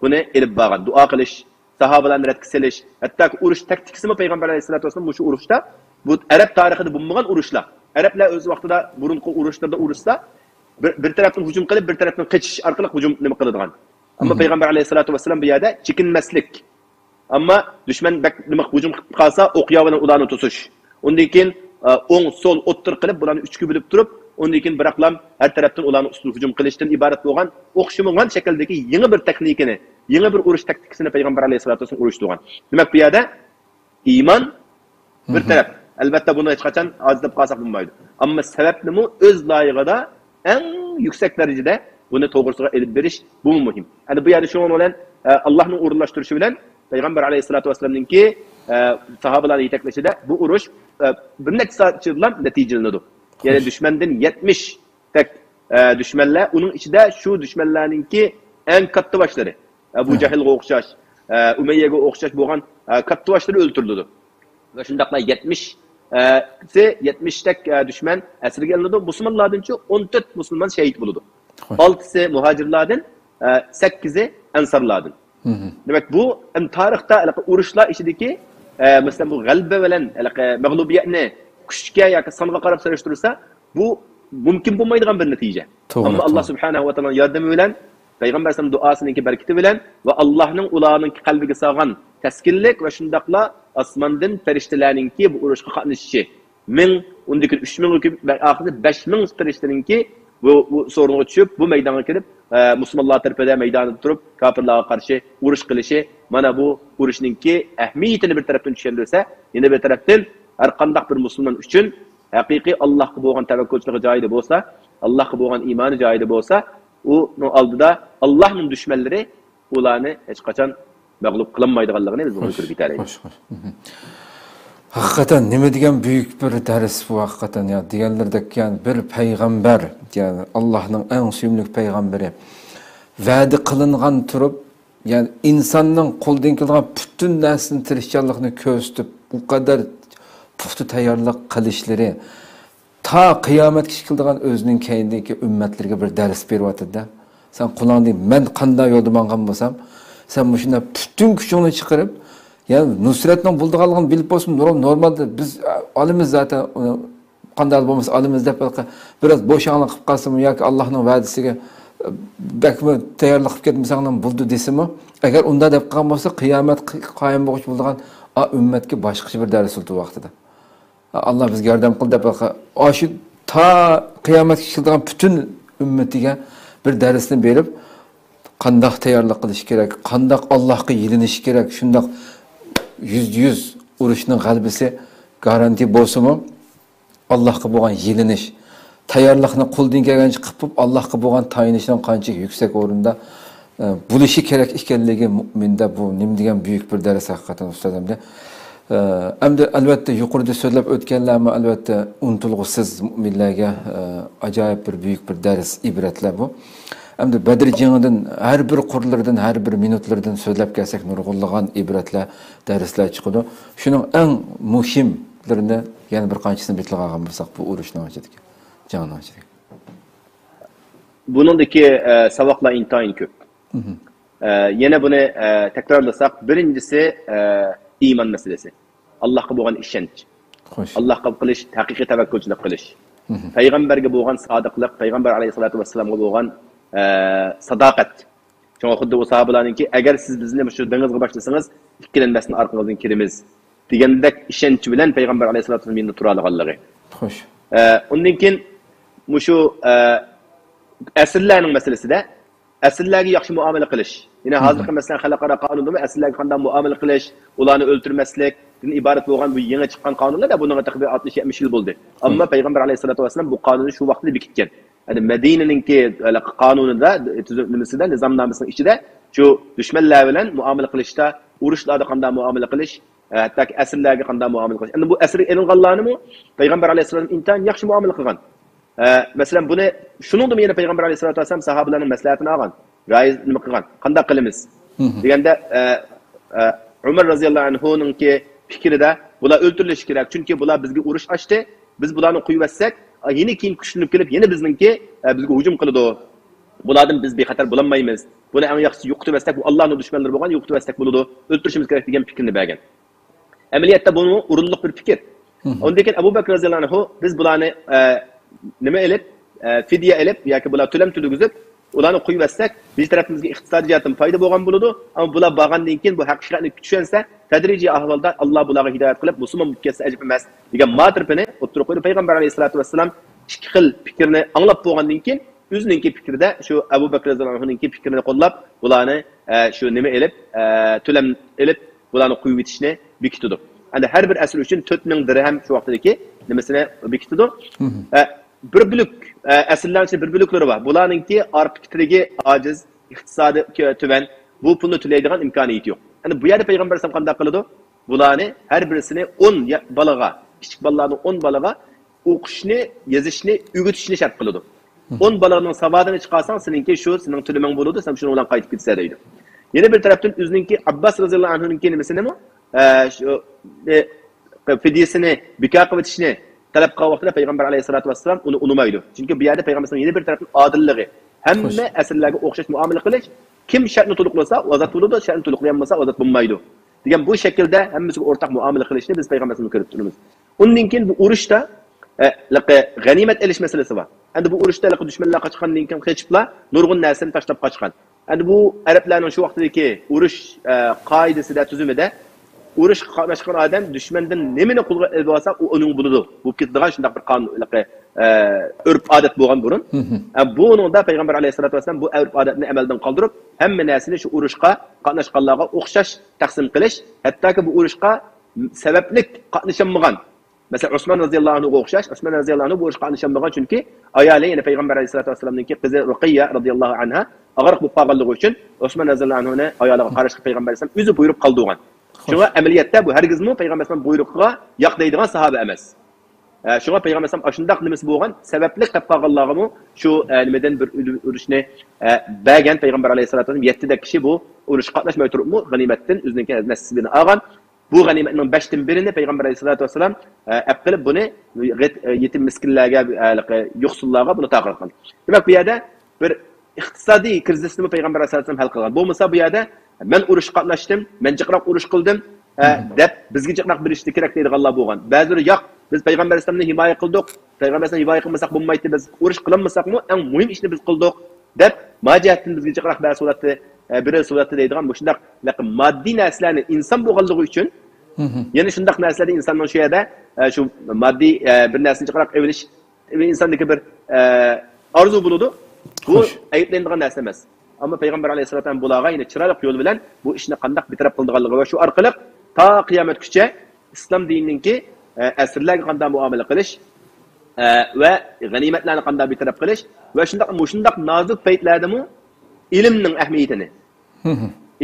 بۇنى ئېلىپ بارغان. دۇئا قىلىش، ساھابىلارنى رەتكە سېلىش، ھەتتاكى ئۇرۇش تاكتىكىسىمۇ پەيغەمبەر ئەلەيھىسسالاتۇ ۋەسسالام مۇشۇ ئۇرۇشتا، بۇ ئەرەب تارىخىدا بولمىغان ئۇرۇشلار. ئەرەبلەر ئۆز ۋاقتىدا بۇرۇنقى ئۇرۇشلىرىدا ئۇرۇشسا، بىر، بىر تەرەپتىن ھۇجۇم قىلىپ، بىر تەرەپتىن قېچىش ئارقىلىق ھۇجۇم نېمە قىلىدىغان. ئەمما پەيغەمبەر ئەلەيھىسسالاتۇ ۋەسسالام بۇ يەردە چېكىنمەسلىك، ئەمما دۈشمەن بەك نېمە ھۇجۇم قىلىپ قالسا، ئوق ياۋ بىلەن ئۇلارنى توسۇش. ئۇندىن كېيىن، ئە، ئوڭ، سول، ئوتتۇرا قىلىپ، بۇلارنى ئۈچكە بۆلۈپ تۇرۇپ، ئۇندىن كېيىن بىراقلام ھەر تەرەپتىن ئۇلارنىڭ ئۈستىگە ھۇجۇم قىلىشتىن ئىبارەت بولغان ئوخشىمىغان شەكىلدىكى يېڭى بىر تېخنىكىنى، يېڭى بىر ئۇرۇش تاكتىكىسىنى پەيغەمبەر ئەلەيھىسسالاتۇ ۋەسسالام ئۇرۇشتۇرغان. دېمەك، بۇ يەردە ئىمان بىر تەرەپ. ئەلۋەتتە، بۇنى ھېچقاچان ئاجىزلاپ قالساق بولمايدۇ. ئەمما سەۋەبنىمۇ ئۆز لايىقىدا ئەڭ يۈكسەك دەرىجىدە بۇنى توغرىسىغا ئېلىپ بېرىش، بۇمۇ مۇھىم. ئەنە بۇ يەردە شۇنىڭ بىلەن، ئە، ئاللاھنىڭ ئورۇنلاشتۇرۇشى بىلەن پەيغەمبەر ئەلەيھىسسالاتۇ ۋەسسالامنىڭكى، ئە، ساھابىلارنى يېتەكلىشىدە بۇ ئۇرۇش، ئە، بىر نەچچە سائەت ئىچىدىلا نەتىجىلىنىدۇ. يەنى دۈشمەندىن يەتمىش تەك، ئە، دۈشمەنلەر، ئۇنىڭ ئىچىدە شۇ دۈشمەنلەرنىڭكى ئەڭ كاتتا باشلىرى، ئەبۇ جەھىلغا ئوخشاش، ئە، ئۇمەييەگە ئوخشاش بولغان، ئە، كاتتا باشلىرى ئۆلتۈرۈلىدۇ. ۋە شۇنداقلا يەتمىش، ئە، يەتمىش تەك، ئە، دۈشمەن ئەسىرگە ئېلىنىدۇ. مۇسۇلمانلاردىنچۇ ئون تۆت مۇسۇلمان شەھىت بولىدۇ. ئالتىسى مۇھاجىرلاردىن، ئە، سەككىزى ئەنسارلاردىن. دېمەك، بۇ ئەمدى تارىختا ھېلىقى ئۇرۇشلار ئىچىدىكى، ئە، مەسىلەن، بۇ غەلىبە بىلەن ھېلىقى مەغلۇبىيەتنى كۈچكە ياكى سانغا قاراپ سېلىشتۇرسا، بۇ مۇمكىن بولمايدىغان بىر نەتىجە. توغرا، ئەمما ئاللا توغرا. سۇبھانەھۇ ۋە تائالانىڭ ياردىمى بىلەن، پەيغەمبەر ئەلەيھىسسالام دۇئاسىنىڭكى بەرىكىتى بىلەن ۋە ئاللانىڭ ئۇلارنىڭ قەلبىگە سالغان تەسكىنلىك ۋە شۇنداقلا ئاسماندىن پەرىشتىلەرنىڭكى بۇ ئۇرۇشقا قاتنىشىشى، مىڭ، ئۇندىن كېيىن ئۈچ مىڭ، ئاخىرىدا بەش مىڭ پەرىشتىنىڭكى بۇ، بۇ سورۇنغا چۈشۈپ، بۇ مەيدانغا كىرىپ، ئە، مۇسۇلمانلار تەرىپىدە مەيداندا تۇرۇپ، كاپىرلارغا قارشى ئۇرۇش قىلىشى، مانا بۇ ئۇرۇشنىڭكى ئەھمىيىتىنى بىر تەرەپتىن چۈشەندۈرسە، يەنە بىر تەرەپتىن ھەر قانداق بىر مۇسۇلمان ئۈچۈن ھەقىقىي ئاللاھقا بولغان تەۋەككۈلچىلىكى جايىدا بولسا، ئاللاھقا بولغان ئىمانى جايىدا بولسا، ئۇنىڭ ئالدىدا ئاللاھنىڭ دۈشمەنلىرى ئۇلارنى ھېچقاچان مەغلۇپ قىلالمايدىغانلىقىنى بىز بۇنى كۆرۈپ يېتەلەيمىز. خوش، خوش. ھەقىقەتەن نېمە دېگەن بۈيۈك بىر دەرس بۇ، ھەقىقەتەن يا. دېگەنلىرىدەك، يەنى بىر پەيغەمبەر، يەنى ئاللاھنىڭ ئەڭ سۆيۈملۈك پەيغەمبىرى ۋەدە قىلىنغان تۇرۇپ، يەنى ئىنساننىڭ قولىدىن كېلىدىغان پۈتۈن نەرسىنى، تىرىشچانلىقنى كۆرسىتىپ، ئۇ قەدەر پۇختا تەييارلىق قىلىشلىرى، تا قىيامەتكىچە كېلىدىغان ئۆزىنىڭ كەينىدىكى ئۈممەتلىرىگە بىر دەرس بېرىۋاتىدۇ-دە. سەن قولۇڭدىن مەن قانداق يولدا ماڭغان بولسام، سەن مۇشۇنداق پۈتۈن كۈچۈڭنى چىقىرىپ، يەنى نۇسرەتنىڭ بولىدىغانلىقىنى بىلىپ بولسىمۇ، نور-، نورمالدا بىز ئالىمىز زاتەن، ئۇنى قانداق بولمىسا ئالىمىز دەپ، بىراز بوشاڭلىق قىلىپ قالسىمۇ ياكى ئاللاھنىڭ ۋەدىسىگە بەكمۇ تەييارلىق قىلىپ كەتمىسەڭلار بولىدۇ دېسىمۇ، ئەگەر ئۇنداق دەپ قالغان بولسا، قىيامەت قايىم بولغۇچى بولىدىغان ئا ئۈممەتكە باشقىچە بىر دەرس بولىدۇ ۋاقتىدا. ئاللا بىزگە ياردەم قىل دەپ، ئاشۇ تا قىيامەتكە كېلىدىغان پۈتۈن ئۈممىتىگە بىر دەرسنى بېرىپ، قانداق تەييارلىق قىلىش كېرەك، قانداق ئاللاھقا يېلىنىش كېرەك، شۇنداق يۈزدە يۈز ئۇرۇشنىڭ غەلىبىسى گارانتى بولسىمۇ، ئاللاھقا بولغان يېلىنىش، تەييارلىقنى قولدىن كەلگەنچە قىلىپ، ئاللاھقا بولغان تايىنىشنىڭ قانچە يۈكسەك ئورۇندا، ئە، بولۇشى كېرەك ئىكەنلىكى مۇئمىندە بۇ نېمە دېگەن بۈيۈك بىر دەرس ھەقىقەتەن ئۇستاز ئەمدى. ئە، ئەمدى ئەلۋەتتە يۇقىرىدا سۆزلەپ ئۆتكەنلەر، ئەمما ئەلۋەتتە ئۇنتۇلغۇسىز مۇئمىنلەرگە، ئە، ئاجايىپ بىر بۈيۈك بىر دەرس، ئىبرەتلەر بۇ. ئەمدى بەدر جېڭىدىن ھەر بىر قۇرلىرىدىن، ھەر بىر مىنۇتلىرىدىن سۆزلەپ كەلسەك نۇرغۇنلىغان ئىبرەتلەر، دەرسلەر چىقىدۇ. شۇنىڭ ئەڭ مۇھىملىرىنى يەنە بىر قانچىسىنى بىر تىلغا ئالغان بولساق، بۇ ئۇرۇشنىڭ ئىچىدىكى، جەڭنىڭ ئىچىدىكى. بۇنىڭدىكى، ئە، ساۋاقلار ئىنتايىن كۆپ. مهم. ئە، يەنە بۇنى، ئە، تەكرارلىساق، بىرىنچىسى، ئە، ئىمان مەسىلىسى. ئاللاھقا بولغان ئىشەنچ. خوش. ئاللاھقا قىلىش، ھەقىقىي تەۋەككۈلچىلىك قىلىش. مهم. پەيغەمبەرگە بولغان سادىقلىق، پەيغەمبەر ئەلەيھىسسالاتۇ ۋەسسالامغا بولغان، ئە، ساداقەت. شۇڭا خۇددى ئۇ ساھابىلەرنىڭكى، ئەگەر سىز بىزنى مۇشۇ دېڭىزغا باشلىسىڭىز، ئىككىلەنمەستىن ئارقىڭىزدىن كىرىمىز، دېگەندەك ئىشەنچ بىلەن پەيغەمبەر ئەلەيھىسسالاتۇ ۋەسسالام يېنىدا تۇرالىغانلىقى. خوش. ئە، ئۇندىن كېيىن مۇشۇ، ئە، ئەسىرلەرنىڭ مەسىلىسىدە ئەسىرلەرگە ياخشى مۇئامىلە قىلىش. يەنە ھازىرقى، مەسىلەن، خەلقئارا قانۇندىمۇ ئەسىرلەرگە قانداق مۇئامىلە قىلىش، ئۇلارنى ئۆلتۈرمەسلىك، دىن ئىبارەت بولغان بۇ يېڭى چىققان قانۇنلاردا بۇنىڭغا تېخى بىر ئاتمىش يەتمىش يىل بولدى. ئەمما پەيغەمبەر ئەلەيھىسسالاتۇ ۋەسسالام بۇ قانۇننى شۇ ۋاقىتتا بېكىتكەن. يەنى مەدىنىنىڭكى، ھېلىقى قانۇنىدا، تۈزۈم-، نېمىسىدە، نىزامنامىسىنىڭ ئىچىدە شۇ دۈشمەنلەر بىلەن مۇئامىلە قىلىشتا، ئۇرۇشلاردا قانداق مۇئامىلە قىلىش، ھەتتاكى ئەسىرلەرگە قانداق مۇئامىلە قىلىش. ئەمدى بۇ ئەسىرگە ئېلىنغانلارنىمۇ پەيغەمبەر ئەلەيھىسسالام ئىنتايىن ياخشى مۇئامىلە قىلغان. ئە، مەسىلەن، بۇنى، شۇنىڭدىمۇ يەنە پەيغەمبەر ئەلەيھىسسالاتۇ ۋەسسالام ساھابىلەرنىڭ مەسلىھەتىنى ئالغان. رايى نېمە قىلغان؟ قانداق قىلىمىز؟ مهم. دېگەندە، ئە، ئە، ئۆمەر رازىياللاھۇ ئەنھۇنىڭكى پىكرىدە، بۇلار ئۆلتۈرۈلۈشى كېرەك، چۈنكى بۇلار بىزگە ئۇرۇش ئاچتى، بىز بۇلارنى قويۇۋەتسەك، يەنە كېيىن كۈچلىنىپ كېلىپ، يەنە بىزنىڭكى، ئە، بىزگە ھۇجۇم قىلىدۇ. بۇلاردىن بىز بىخەتەر بولالمايمىز. بۇنى ئەڭ ياخشىسى يوقىتىۋەتسەك، بۇ ئاللانىڭ دۈشمەنلىرى بولغان، يوقىتىۋەتسەك بولىدۇ، ئۆلتۈرۈشىمىز كېرەك دېگەن پىكىرنى بەرگەن. ئەمەلىيەتتە بۇمۇ ئورۇنلۇق بىر پىكىر. مهم. ئۇندىن كېيىن ئەبۇ بەكرى رازىياللاھۇ ئەنھۇ، بىز بۇلارنى، ئە، نېمە ئېلىپ، ئە، فىدىيە ئېلىپ ياكى بۇلار تۆلەم تۆلىگۈزۈپ، ئۇلارنى قويۇۋەتسەك، بىز تەرەپىمىزگە ئىقتىسادىي جەھەتتىن پايدا بولغان بولىدۇ. ئەمما بۇلار بارغاندىن كېيىن بۇ ھەقىقەتنى چۈشەنسە، تەدرىجىي ئەھۋالدا ئاللا بۇلارغا ھىدايەت قىلىپ، مۇسۇلمان بولۇپ كەتسە ئەجەب ئەمەس، دېگەن ما تەرىپىنى ئوتتۇرىغا قويدى. پەيغەمبەر ئەلەيھىسسالاتۇ ۋەسسالام ئىككى خىل پىكىرنى ئاڭلاپ بولغاندىن كېيىن، ئۆزىنىڭكى پىكرىدە، شۇ ئەبۇ بەكرى رازىياللاھۇ ئەنھۇنىڭكى پىكرىنى قوللاپ، بۇلارنى، ئە، شۇ نېمە ئېلىپ، ئە، تۆلەم ئېلىپ، بۇلارنى قويۇۋېتىشنى بېكىتىدۇ. ئەمدى ھەر بىر ئەسىر ئۈچۈن تۆت مىڭ دىرھەم شۇ ۋاقىتتىكى نېمىسىنى بېكىتىدۇ. مهم. ئە، بىر بۆلەك، ئە، ئەسىرلەرنىڭ ئىچىدە بىر بۆلەكلىرى بار. بۇلارنىڭكى ئارپا كېتىرىگى ئاجىز، ئىقتىسادى كۆ-، تۆۋەن، بۇ پۇلنى تۆلەيدىغان ئىمكانىيىتى يوق. ئەمدى بۇ يەردە پەيغەمبەر ئەلەيھىسسالام قانداق قىلىدۇ؟ بۇلارنى ھەر بىرسىنى ئون يا-، بالىغا، كىچىك بالىلارنى ئون بالىغا ئوقۇشنى، يېزىشنى ئۆگىتىشنى شەرت قىلىدۇ. مم. ئون بالىنىڭ ساۋادىنى چىقارساڭ، سېنىڭكى شۇ، سېنىڭ تۆلىمىڭ بولىدۇ، سەن شۇنىڭ بىلەن قايتىپ كېتىسەن دەيدۇ. يەنە بىر تەرەپتىن ئۆزىنىڭكى ئابباس رازىياللاھۇ ئەنھۇنىڭكى نېمىسىنىمۇ، ئە، شۇ، ئە، فىدىيەسىنى بىكار قىلىۋېتىشنى تەلەپ قىلغان ۋاقتىدا پەيغەمبەر ئەلەيھىسسالاتۇ ۋەسسالام ئۇنى ئۇنىمايدۇ. چۈنكى بۇ يەردە پەيغەمبەرنىڭ يەنە بىر تەرەپتىن ئادىللىقى، ھەممە ئەسىرلەرگە ئوخشاش مۇئامىلە قىلىش، كىم شەرتنى تولۇقلىسا ئۇ ئازاد بولىدۇ، شەرتنى تولۇقلىيالمىسا ئۇ ئازاد بولمايدۇ، دېگەن بۇ شەكىلدە ھەممىسىگە ئورتاق مۇئامىلە قىلىشنى بىز پەيغەمبەرنىڭ كۆرۈپ تۇرىمىز. ئۇندىن كېيىن بۇ ئۇرۇشتا، ئە، لىقى غەنىيمەت ئېلىش مەسىلىسى بار. ئەمدى بۇ ئۇرۇشتا لىقى دۈشمەنلەر قاچقاندىن كېيىن قېچىپلا نۇرغۇن نەرسىنى تاشلاپ قاچقان. ئەمدى بۇ ئەرەبلەرنىڭ شۇ ۋاقتىدىكى ئۇرۇش، ئە، قائىدىسىدە، تۈزۈمىدە ئۇرۇشقا قاتناشقان ئادەم دۈشمەندىن نېمىنى قولغا ئېلىپ ئالسا، ئۇ ئۇنىڭ بولىدۇ. بولۇپ كېتىدىغان شۇنداق بىر قانۇن، لىقى، ئە، ئۆرپ-ئادەت بولغان بۇرۇن. ئە، بۇنىڭدا پەيغەمبەر ئەلەيھىسسالاتۇ ۋەسسالام بۇ ئۆرپ-ئادەتنى ئەمەلدىن قالدۇرۇپ، ھەممە نەرسىنى شۇ ئۇرۇشقا قاتناشقانلارغا ئوخشاش تەقسىم قىلىش، ھەتتاكى بۇ ئۇرۇشقا سەۋەبلىك قاتنىشالمىغان، مەسىلەن، ئوسمان رەزىياللاھۇ ئەنھۇغا ئوخشاش، ئوسمان رەزىياللاھۇ ئەنھۇ بۇ ئىشقا قاتنىشالمىغان، چۈنكى ئايالى، يەنى پەيغەمبەر ئەلەيھىسسالاتۇ ۋەسسالامنىڭكى قىزى رۇقەييە رەزىياللاھۇ ئەنھا ئاغرىق بولۇپ قالغانلىقى ئۈچۈن ئوسمان رەزىياللاھۇ ئەنھۇنى ئايالىغا قاراشقا پەيغەمبەر ئەلەيھىسسالام ئۆزى بۇيرۇق قالدۇرغان. شۇڭا ئەمەلىيەتتە بۇ ھەرگىزمۇ پەيغەمبەر ئەلەيھىسسالام بۇيرۇقىغا ياق دەيدىغان ساھابە ئەمەس. ئە، شۇڭا پەيغەمبەر ئەلەيھىسسالام ئاشۇنداق نېمىسى بولغان، سەۋەبلىك قىلىپ قالغانلارغىمۇ شۇ، ئە، نېمىدىن بىر ئۆلۈ-، ئۇرۇشنى، ئە، بەرگەن پەيغەمبەر ئەلەيھىسسالاتۇ ۋەسسالام. يەتتىدەك كىشى بۇ ئۇرۇشقا قاتناشماي تۇرۇپمۇ غەنىيمەتتىن ئۆزىنىڭكى نەسىبىنى ئالغان. بۇ غەنىيمەتنىڭ بەشتىن بىرىنى پەيغەمبەر ئەلەيھىسسالاتۇ ۋەسسالام، ئە، ئەپ قىلىپ بۇنى يېتىم مىسكىنلەرگە، ئە، يوقسۇللارغا بۇنى تارقاتقان. دېمەك، بۇ يەردە بىر ئىقتىسادىي كىرىزىسنىمۇ پەيغەمبەر ئەلەيھىسسالام ھەل قىلغان. بولمىسا بۇ يەردە مەن ئۇرۇشقا قاتناشتىم، مەن جىقراق ئۇرۇش قىلدىم، ئە، دەپ بىزگە جىقراق بېرىشى كېرەك دەيدىغانلار بولغان. بەزىلىرى ياق، بىز پەيغەمبەر ئەلەيھىسسالامنى ھىمايە قىلدۇق، پەيغەمبەر ئەلەيھىسسالامنى ھىمايە قىلمىساق بولمايتتى، بىز ئۇرۇش قىلالمىساقمۇ ئەڭ مۇھىم ئىشنى بىز قىلدۇق، دەپ ما جەھەتتىن بىزگە جىقراق بەرسە بولاتتى، ئە، بېرىلسە بولاتتى دەيدىغان مۇشۇنداق ماددىي نەرسىلەرنى ئىنسان بولغانلىقى ئۈچۈن، يەنە شۇنداق نەرسىلەردە ئىنساننىڭ شۇ يەردە، ئە، شۇ ماددىي، ئە، بىر نەرسىنى جىقراق ئېلىش ئىنساندىكى بىر، ئە، ئارزۇ بولىدۇ. بۇ ئەيىبلىنىدىغان نەرسە ئەمەس. ئەمما پەيغەمبەر ئەلەيھىسسالاتۇ ۋەسسالام بۇلارغا يەنە چىرايلىق يول بىلەن بۇ ئىشنى قانداق بىر تەرەپ قىلىدىغانلىقى ۋە شۇ ئارقىلىق تا قىيامەتكىچە ئىسلام دىنىنىڭكى، ئە، ئەسىرلەرگە قانداق مۇئامىلە قىلىش، ئە، ۋە غەنىيمەتلەرنى قانداق بىر تەرەپ قىلىش ۋە شۇنداق، مۇشۇنداق نازۇك پەيتلەردىمۇ ئىلىمنىڭ ئەھمىيىتىنى،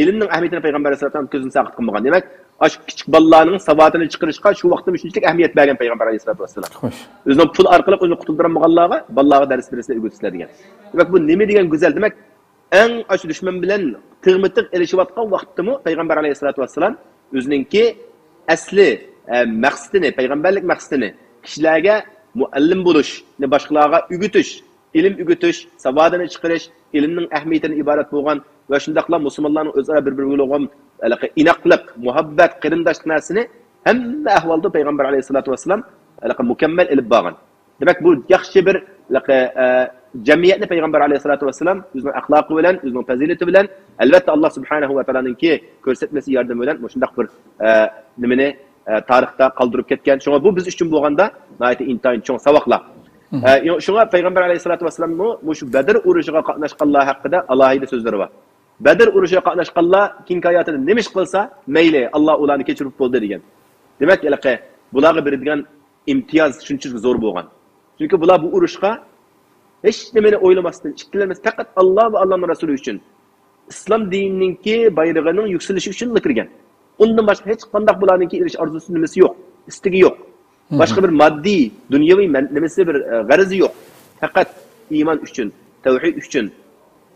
ئىلىمنىڭ ئەھمىيىتىنى پەيغەمبەر ئەلەيھىسسالام كۆزدىن ساقىت قىلمىغان. دېمەك، ئاشۇ كىچىك بالىلارنىڭ ساۋاتىنى چىقىرىشقا شۇ ۋاقىتتا شۇنچىلىك ئەھمىيەت بەرگەن پەيغەمبەر ئەلەيھىسسالاتۇ ۋەسسالام. ئۆزىنىڭ پۇل ئارقىلىق ئۆزىنى قۇتۇلدۇرالمىغانلارغا، بالىلارغا دەرس بېرىسىلەر، ئۆگىتىسىلەر دېگەن. دېمەك، بۇ نېمە دېگەن گۈزەل. دېمەك، ئەڭ ئاشۇ دۈشمەن بىلەن تىغمۇ تىغ ئېلىشىۋاتقان ۋاقىتتىمۇ پەيغەمبەر ئەلەيھىسسالاتۇ ۋەسسالام ئۆزىنىڭكى ئەسلى، ئە، مەقسىتىنى، پەيغەمبەرلىك مەقسىتىنى، كىشىلەرگە مۇئەللىم بولۇشنى، باشقىلارغا ئۆگىتىش، ئىلىم ئۆگىتىش، ساۋادىنى چىقىرىش، ئىلىمنىڭ ئەھمىيىتىدىن ئىبارەت بولغان ۋە شۇنداقلا مۇسۇلمانلارنىڭ ئۆزئارا بىر-بىرىگە بولغان ھېلىقى ئىناقلىق، مۇھەببەت، قېرىنداشلىق نەرسىنى ھەممە ئەھۋالدا پەيغەمبەر ئەلەيھىسسالاتۇ ۋەسسالام ھېلىقى مۇكەممەل ئېلىپ بارغان. دېمەك، بۇ ياخشى بىر ھېلىقى، ئە، جەمئىيەتنى پەيغەمبەر ئەلەيھىسسالاتۇ ۋەسسالام ئۆزىنىڭ ئەخلاقى بىلەن، ئۆزىنىڭ پەزىلىتى بىلەن، ئەلۋەتتە، ئاللا سۇبھانەھۇ ۋە تائالانىڭكى كۆرسەتمىسى، ياردىمى بىلەن مۇشۇنداق بىر، ئە، نېمىنى، ئە، تارىختا قالدۇرۇپ كەتكەن. شۇڭا بۇ بىز ئۈچۈن بولغاندا ناھايىتى ئىنتايىن چوڭ ساۋاقلار. ئە، شۇڭا پەيغەمبەر ئەلەيھىسسالاتۇ ۋەسسالاممۇ مۇشۇ بەدر ئۇرۇشىغا قاتناشقانلار ھەققىدە ئالاھىدە سۆزلىرى بار. بەدر ئۇرۇشىغا قاتناشقانلار كېيىنكى ھاياتىدا نېمە ئىش قىلسا مەيلى، ئاللا ئۇلارنى كەچۈرۈپ بولدى دېگەن. دېمەك، ھېلىقى بۇلارغا بېرىدىغان ئىمتىياز شۇنچىلىك زور بولغان. چۈنكى بۇلار بۇ ئۇرۇشقا ھېچ نېمىنى ئويلىماستىن، ئىككىلەنمەستىن پەقەت ئاللا ۋە ئاللانىڭ رەسۇلى ئۈچۈن، ئىسلام دىنىنىڭكى بايرىقىنىڭ يۈكسىلىشى ئۈچۈنلا كىرگەن. ئۇندىن باشقا ھېچقانداق بۇلارنىڭكى ئېرىشىش ئارزۇسى نېمىسى يوق، ئىستىكى يوق. باشقا بىر ماددىي، دۇنيەۋى مەن-، نېمىسى بىر، ئە، غەرىزى يوق. پەقەت ئىمان ئۈچۈن، تەۋھىد ئۈچۈن،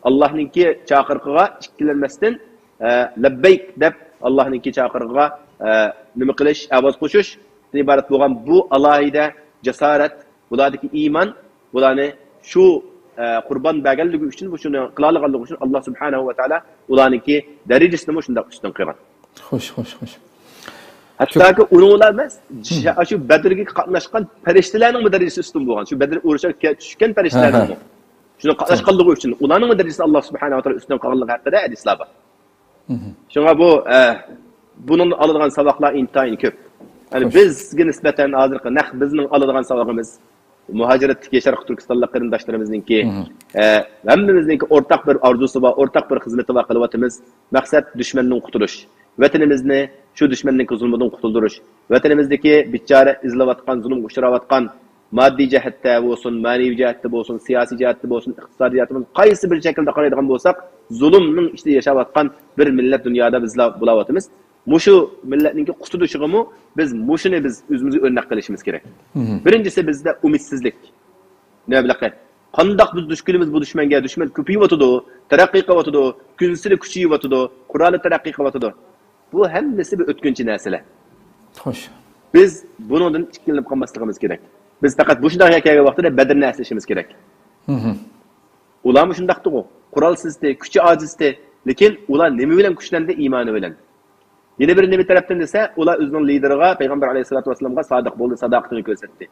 ئاللاھنىڭكى چاقىرىقىغا ئىككىلەنمەستىن، ئە، لەببەيك دەپ ئاللاھنىڭكى چاقىرىقىغا، ئە، نېمە قىلىش، ئاۋاز قوشۇشتىن ئىبارەت بولغان بۇ ئالاھىدە جاسارەت، بۇلاردىكى ئىمان، بۇلارنى شۇ، ئە، قۇربان بەرگەنلىكى ئۈچۈن، بۇ شۇنى قىلالىغانلىقى ئۈچۈن ئاللا سۇبھانەھۇ ۋە تائالا ئۇلارنىڭكى دەرىجىسىنىمۇ شۇنداق ئۈستۈن قىلغان. خوش، خوش، خوش. ھەتتاكى ئۇنىڭلا ئەمەس، شۇ بەدرگە قاتناشقان پەرىشتىلەرنىڭمۇ دەرىجىسى ئۈستۈن بولغان. شۇ بەدر ئۇرۇشىغا كە-، چۈشكەن پەرىشتىلەرنىڭمۇ. شۇنىڭ قاتناشقانلىقى ئۈچۈن ئۇلارنىڭمۇ دەرىجىسىنى ئاللا سۇبھانەھۇ ۋە تائالا ئۈستۈن قىلغانلىقى ھەققىدە ھەدىسلەر بار. شۇڭا بۇ، ئە، بۇنىڭدىن ئالىدىغان ساۋاقلار ئىنتايىن كۆپ. يەنى بىزگە نىسبەتەن ھازىرقى نەق بىزنىڭ ئالىدىغان ساۋاقىمىز، مۇھاجىرەتتىكى شەرقىي تۈركىستانلىق قېرىنداشلىرىمىزنىڭكى، ئە، ھەممىمىزنىڭكى ئورتاق بىر ئارزۇسى بار، ئورتاق بىر خىزمىتى بار، قىلىۋاتىمىز. مەقسەت دۈشمەندىن قۇتۇلۇش، ۋەتىنىمىزنى شۇ دۈشمەننىڭكى زۇلمىدىن قۇتۇلدۇرۇش، ۋەتىنىمىزدىكى بىچارە ئېزىلىۋاتقان، زۇلۇمغا ئۇچراۋاتقان، ماددىي جەھەتتە بولسۇن، مەنىۋى جەھەتتە بولسۇن، سىياسىي جەھەتتە بولسۇن، ئىقتىسادىي جەھەتتە بولسۇن، قايسى بىر شەكىلدە قارايدىغان بولساق، زۇلۇمنىڭ ئىچىدە ياشاۋاتقان بىر مىللەت دۇنيادا بىزلا بولاۋاتىمىز. مۇشۇ مىللەتنىڭكى قۇتۇلۇشىغىمۇ بىز مۇشۇنى بىز ئۆزىمىزگە ئۆرنەك قىلىشىمىز كېرەك. بىرىنچىسى، بىزدە ئۈمىدسىزلىك. نېمە بىلەن؟ قانداق بىز دۇچ كېلىمىز بۇ دۈشمەنگە؟ دۈشمەن كۆپىيىۋاتىدۇ، تەرەققىي قىلىۋاتىدۇ، كۈنسېرى كۈچىيىۋاتىدۇ، قورالى تەرەققىي قىلىۋاتىدۇ. بۇ ھەممىسى بىر ئۆتكۈنچى نەرسىلەر. خوش. بىز بۇنىڭدىن ئىككىلىنىپ قالماسلىقىمىز كېرەك. بىز پەقەت مۇشۇنداق يەرگە كەلگەن ۋاقتىدا بەدرنى ئەسلىشىمىز كېرەك. ئۇلارمۇ شۇنداقتىغۇ. قورال سىزدى، كۈچى ئاجىزدى. لېكىن ئۇلار نېمە بىلەن كۈچلەندى؟ ئىمانى بىلەن. يەنە بىر نېمە تەرەپتىن دېسە، ئۇلار ئۆزىنىڭ لىدېرىغا، پەيغەمبەر ئەلەيھىسسالاتۇ ۋەسسالامغا سادىق بولدى، ساداقىتىنى كۆرسەتتى.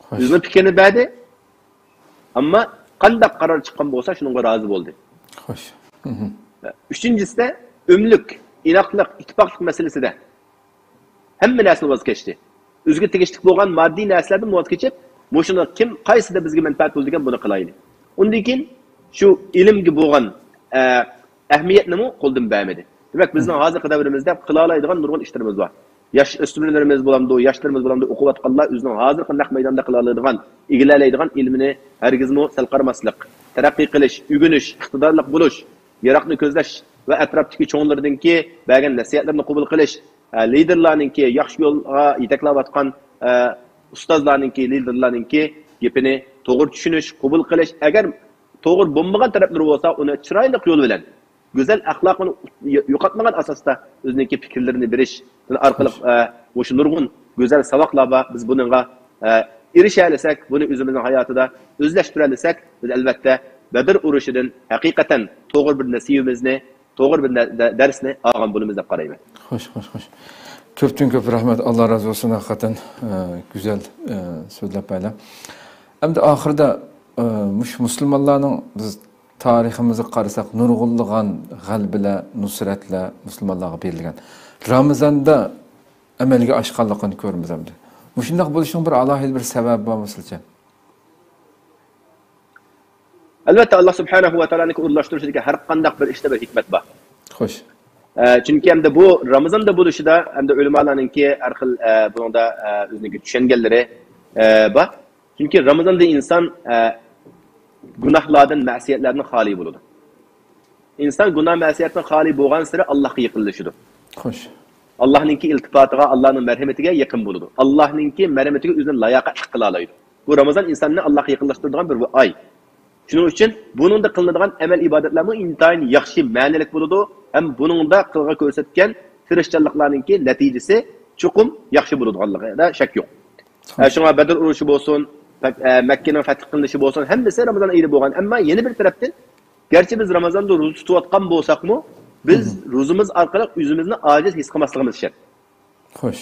خوش. ئۆزىنىڭ پىكرىنى بەردى. ئەمما قانداق قارار چىققان بولسا، شۇنىڭغا رازى بولدى. خوش. مھم. ئۈچىنچىسىدە، ئۆملۈك، ئىناقلىق، ئىتتىپاقلىق مەسىلىسىدە ھەممە نەرسىدىن ۋاز كەچتى. ئۆزىگە تېگىشلىك بولغان ماددىي نەرسىلەردىن ۋاز كېچىپ، مۇشۇنى كىم، قايسىدا بىزگە مەنپەئەت بولىدىكەن، بۇنى قىلايلى. ئۇندىن كېيىن شۇ ئىلىمگە بولغان، ئە، ئەھمىيەتنىمۇ قولدىن بەرمىدى. دېمەك، بىزنىڭ ھازىرقى دەۋرىمىزدە قىلالايدىغان نۇرغۇن ئىشلىرىمىز بار. ياش ئۆسمۈرلىرىمىز بولامدۇ، ياشلىرىمىز بولامدۇ، ئوقۇۋاتقانلار ئۆزىنىڭ ھازىرقى نەق مەيداندا قىلالايدىغان، ئىگىلەيدىغان ئىلمىنى ھەرگىزمۇ سەل قارىماسلىق، تەرەققىي قىلىش، ئۆگىنىش، ئىقتىدارلىق بولۇش، يىراقنى كۆزلەش ۋە ئەتراپتىكى چوڭلىرىدىنكى بەرگەن نەسىھەتلىرىنى قوبۇل قىلىش، ئە، لىدېرلارنىڭكى ياخشى يولغا يېتەكلەۋاتقان، ئە، ئۇستازلارنىڭكى، لىدېرلارنىڭكى گېپىنى توغرا چۈشىنىش، قوبۇل قىلىش، ئەگەر توغرا بولمىغان تەرەپلىرى بولسا، ئۇنى چىرايلىق يول بىلەن، گۈزەل ئەخلاقىنى يو-، يوقاتمىغان ئاساستا ئۆزىنىڭكى پىكىرلىرىنى بېرىش ئارقىلىق، ئە، مۇشۇ نۇرغۇن گۈزەل ساۋاقلار بار. بىز بۇنىڭغا، ئە، ئېرىشەلىسەك، بۇنى ئۆزىمىزنىڭ ھاياتىدا ئۆزلەشتۈرەلىسەك، بىز ئەلۋەتتە بەدر ئۇرۇشىدىن ھەقىقەتەن توغرا بىر نەسىۋىمىزنى، توغرا بىر نە-، دە-، دەرسنى ئالغان بولىمىز دەپ قارايمەن. خوش، خوش، خوش. كۆپتىن كۆپ رەھمەت. ئاللا رازى بولسۇن. ھەقىقەتەن، ئە، گۈزەل، ئە، سۆزلەپ بەردى. ئەمدى ئاخىرىدا، ئە، مۇشۇ مۇسۇلمانلارنىڭ بىز تارىخىمىزغا قارىساق، نۇرغۇنلىغان غەلىبىلەر، نۇسرەتلەر مۇسۇلمانلارغا بېرىلگەن. رامىزاندا ئەمەلگە ئاشقانلىقىنى كۆرىمىز ئەمدى. مۇشۇنداق بولۇشىنىڭ بىر ئالاھىدە بىر سەۋەبى بارمۇ سىلىچە؟ ئەلۋەتتە، ئاللا سۇبھانەھۇ ۋە تائالانىڭكى ئورۇنلاشتۇرۇشىدىكى ھەر قانداق بىر ئىشتا بىر ھېكمەت بار. خوش. ئە، چۈنكى ئەمدى بۇ رامىزاندا بولۇشىدا ئەمدى ئۆلىمالارنىڭكى ھەر خىل، ئە، بۇنىڭدا، ئە، ئۆزىنىڭكى چۈشەنگەنلىرى، ئە، بار. چۈنكى رامىزاندا ئىنسان، ئە، گۇناھلاردىن، مەسىيەتلەردىن خالىي بولىدۇ. ئىنسان گۇناھ مەسىيەتتىن خالىي بولغانسېرى ئاللاھقا يېقىنلىشىدۇ. خوش. ئاللاھنىڭكى ئىلتىپاتىغا، ئاللاھنىڭ مەرھىمىتىگە يېقىن بولىدۇ. ئاللاھنىڭكى مەرھىمىتىگە ئۆزىنى لاياقەتلىك قىلالايدۇ. بۇ رامىزان ئىنساننى ئاللاھقا يېقىنلاشتۇرىدىغان بىر ئاي. شۇنىڭ ئۈچۈن بۇنىڭدا قىلىنىدىغان ئەمەل ئىبادەتلەرمۇ ئىنتايىن ياخشى، مەنىلىك بولىدۇ. ھەم بۇنىڭدا قىلغا كۆرسەتكەن تىرىشچانلىقلارنىڭكى نەتىجىسى چوقۇم ياخشى بولىدىغانلىقىدا شەك يوق. ئە، شۇڭا بەدر ئۇرۇشى بولسۇن، پەك-، ئە، مەككىنىڭ پەتھ قىلىنىشى بولسۇن، ھەممىسى رامىزان ئېيىدا بولغان. ئەمما يەنە بىر تەرەپتىن، گەرچە بىز رامازاندا روزا تۇتۇۋاتقان بولساقمۇ، بىز روزىمىز ئارقىلىق ئۆزىمىزنى ئاجىز ھېس قىلماسلىقىمىز شەرت. خوش.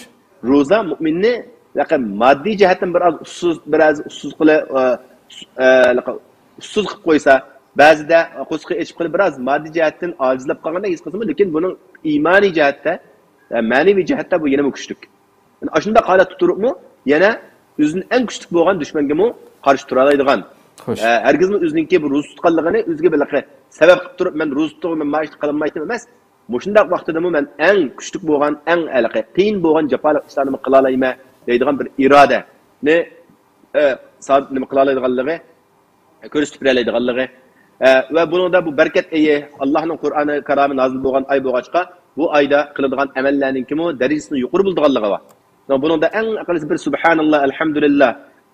روزا مۇئمىننى، ياقى، ماددىي جەھەتتىن بىر ئاز ئۇسسۇز، بىر ئاز ئۇسسۇز قىلىپ، ئە، ئۇس-، ئە، ياقى، ئۇسسۇز قىلىپ قويسا، بەزىدە قورسىقى ئېچىپ قېلىپ، بىر ئاز ماددىي جەھەتتىن ئاجىزلاپ قالغاندەك ھېس قىلسىمۇ، لېكىن بۇنىڭ ئىمانىي جەھەتتە، ئە، مەنىۋى جەھەتتە بۇ يەنىمۇ كۈچلۈك. يەنى ئاشۇنداق ھالەتتە تۇرۇپمۇ يەنە ئۆزىنىڭ ئەڭ كۈچلۈك بولغان دۈشمەنگىمۇ قارشى تۇرالايدىغان. خوش. ئە، ھەرگىزمۇ ئۆزىنىڭكى بۇ روزا تۇتقانلىقىنى ئۆزىگە بىر سەۋەب قىلىپ تۇرۇپ، مەن روزا تۇتتۇم، مەن مانا ئىشنى قىلالمايتتىم ئەمەس. مۇشۇنداق ۋاقتىدىمۇ مەن ئەڭ كۈچلۈك بولغان، ئەڭ ھېلىقى قىيىن بولغان جاپالىق ئىشلارنىمۇ قىلالايمەن دەيدىغان بىر ئىرادىنى، ئە، سا-، نېمە قىلالايدىغانلىقى، كۆرسىتىپ بېرەلەيدىغانلىقى، ئە، ۋە بۇنىڭدا بۇ بەرىكەت ئېيى، ئاللاھنىڭ قۇرئانى كارامى نازىل بولغان ئاي بولغاچقا، بۇ ئايدا قىلىدىغان ئەمەللەرنىڭكىمۇ دەرىجىسىنىڭ يۇقىرى بولىدىغانلىقى بار. بۇنىڭدا ئەڭ ئەقەللىسى بىر سۇبھاناللا، ئەلھەمدۇلىللا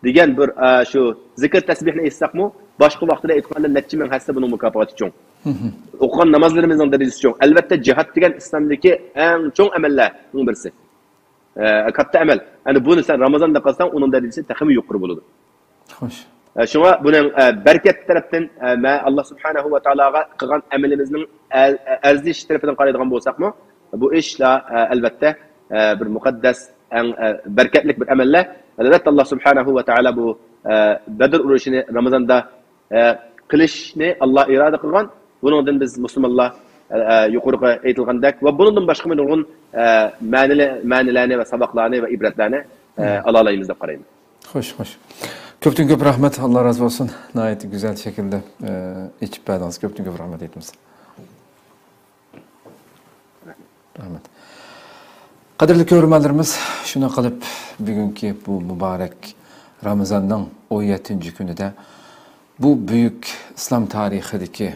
دېگەن بىر، ئە، شۇ زىكىر تەسبىھنى ئېيتساقمۇ، باشقا ۋاقتىدا ئېيتقاندا نەچچە مىڭ ھەسسە بۇنىڭ مۇكاپاتى چوڭ. ئوقۇغان نامازلىرىمىزنىڭ دەرىجىسى چوڭ. ئەلۋەتتە، جىھاد دېگەن ئىسلامدىكى ئەڭ چوڭ ئەمەللەرنىڭ بىرسى. ئە، كاتتا ئەمەل. ئەنە بۇنى سەن رامازاندا قىلساڭ، ئۇنىڭ دەرىجىسى تېخىمۇ يۇقىرى بولىدۇ. خوش. ئە، شۇڭا بۇنىڭ، ئە، بەرىكەت تەرەپتىن، ئە، مە-، ئاللا سۇبھانەھۇ ۋە تائالاغا قىلغان ئەمىلىمىزنىڭ ئە-، ئە-، ئەرزىشى تەرىپىدىن قارايدىغان بولساقمۇ، بۇ ئىشلار، ئە، ئەلۋەتتە، ئە، بىر مۇقەددەس، ئەڭ، ئە، بەرىكەتلىك بىر ئەمەللەر. ئەلۋەتتە، ئاللا سۇبھانەھۇ ۋە تائالا بۇ، ئە، بەدر ئۇرۇشىنى رامازاندا ئە، قىلىشنى ئاللا ئىرادە قىلغان. بۇنىڭدىن بىز مۇسۇلمانلار، ئە، ئە، يۇقىرىقى ئېيتىلغاندەك ۋە بۇنىڭدىن باشقىمۇ نۇرغۇن، ئە، مەنىلى، مەنىلەرنى ۋە ساۋاقلارنى ۋە ئىبرەتلەرنى، ئە، ئالالايمىز دەپ قارايمەن. خوش، خوش. كۆپتىن كۆپ رەھمەت، ئاللا رازى بولسۇن. ناھايىتى گۈزەل شەكىلدە، ئە، ئېچىپ بەردىڭىز. كۆپتىن كۆپ رەھمەت ئېيتىمىز. رەھمەت. قەدىرلىك كۆرۈرمەنلىرىمىز، شۇنداق قىلىپ بۈگۈنكى بۇ مۇبارەك رامىزاننىڭ ئون يەتتىنچى كۈنىدە بۇ بۈيۈك ئىسلام تارىخىدىكى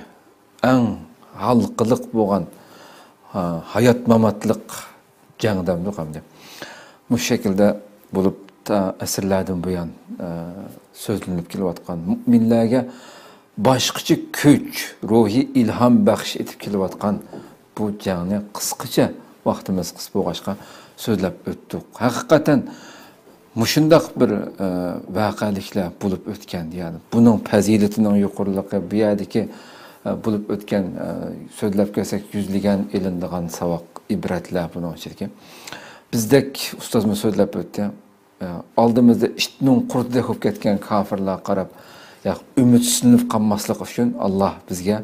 ئەڭ ھالقىلىق بولغان، ھا-، ھايات ماماتلىق جەڭ دەمدۇق ئەمدى. مۇشۇ شەكىلدە بولۇپ، تا ئەسىرلەردىن بۇيان، ئە، سۆزلىنىپ كېلىۋاتقان، مۇئمىنلەرگە باشقىچە كۈچ، روھىي ئىلھام بەخش ئېتىپ كېلىۋاتقان بۇ جەڭنى قىسقىچە، ۋاقتىمىز قىس بولغاچقا، سۆزلەپ ئۆتتۇق. ھەقىقەتەن مۇشۇنداق بىر، ئە، ۋەقەلىكلەر بولۇپ ئۆتكەن، يەنى بۇنىڭ پەزىلىتىنىڭ يۇقىرىلىقى، بۇ يەردىكى ئە، بولۇپ ئۆتكەن، ئە، سۆزلەپ كەلسەك، يۈزلىگەن ئېلىنىدىغان ساۋاق، ئىبرەتلەر بۇنىڭ ئىچىدىكى. بىزدەك ئۇستازمۇ سۆزلەپ ئۆتتى. ئە، ئالدىمىزدا ئىتنىڭ قۇرتىدەك بولۇپ كەتكەن كاپىرلارغا قاراپ، يا، ئۈمىدسىزلىنىپ قالماسلىق ئۈچۈن، ئاللا بىزگە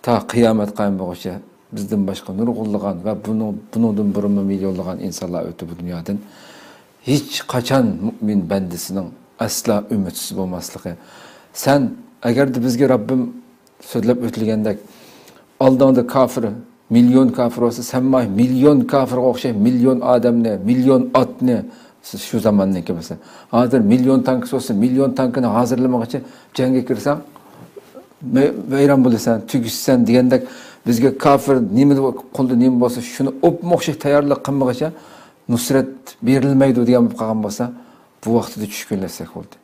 تا قىيامەت قايىم بولغۇچە بىزدىن باشقا نۇرغۇنلىغان ۋە بۇنىڭ، بۇنىڭدىن بۇرۇنمۇ مىليونلىغان ئىنسانلار ئۆتتى بۇ دۇنيادىن. ھېچ قاچان مۇئمىن بەندىسىنىڭ ئەسلا ئۈمىدسىز بولماسلىقى. سەن، ئەگەردە بىزگە رەببىم سۆزلەپ ئۆتۈلگەندەك، ئالدىڭدا كاپىر، مىليون كاپىر بولسا، سەن مانا مىليون كاپىرغا ئوخشاش مىليون ئادەمنى، مىليون ئاتنى، سىز شۇ زاماننىڭكى مەسىلەن، ھازىر مىليون تانكىسى بولسا، مىليون تانكىنى ھازىرلىمىغىچە جەڭگە كىرسەڭ، مەي-، ۋەيران بولىسەن، تۈگىسەن دېگەندەك، بىزگە كاپىر نېمە قولدا نېمە بولسا، شۇنى ئوپمۇ ئوخشاش تەييارلىق قىلمىغىچە نۇسرەت بېرىلمەيدۇ دېگەن بولۇپ قالغان بولسا، بۇ ۋاقتىدا چۈشكۈنلەشسەك بولدى.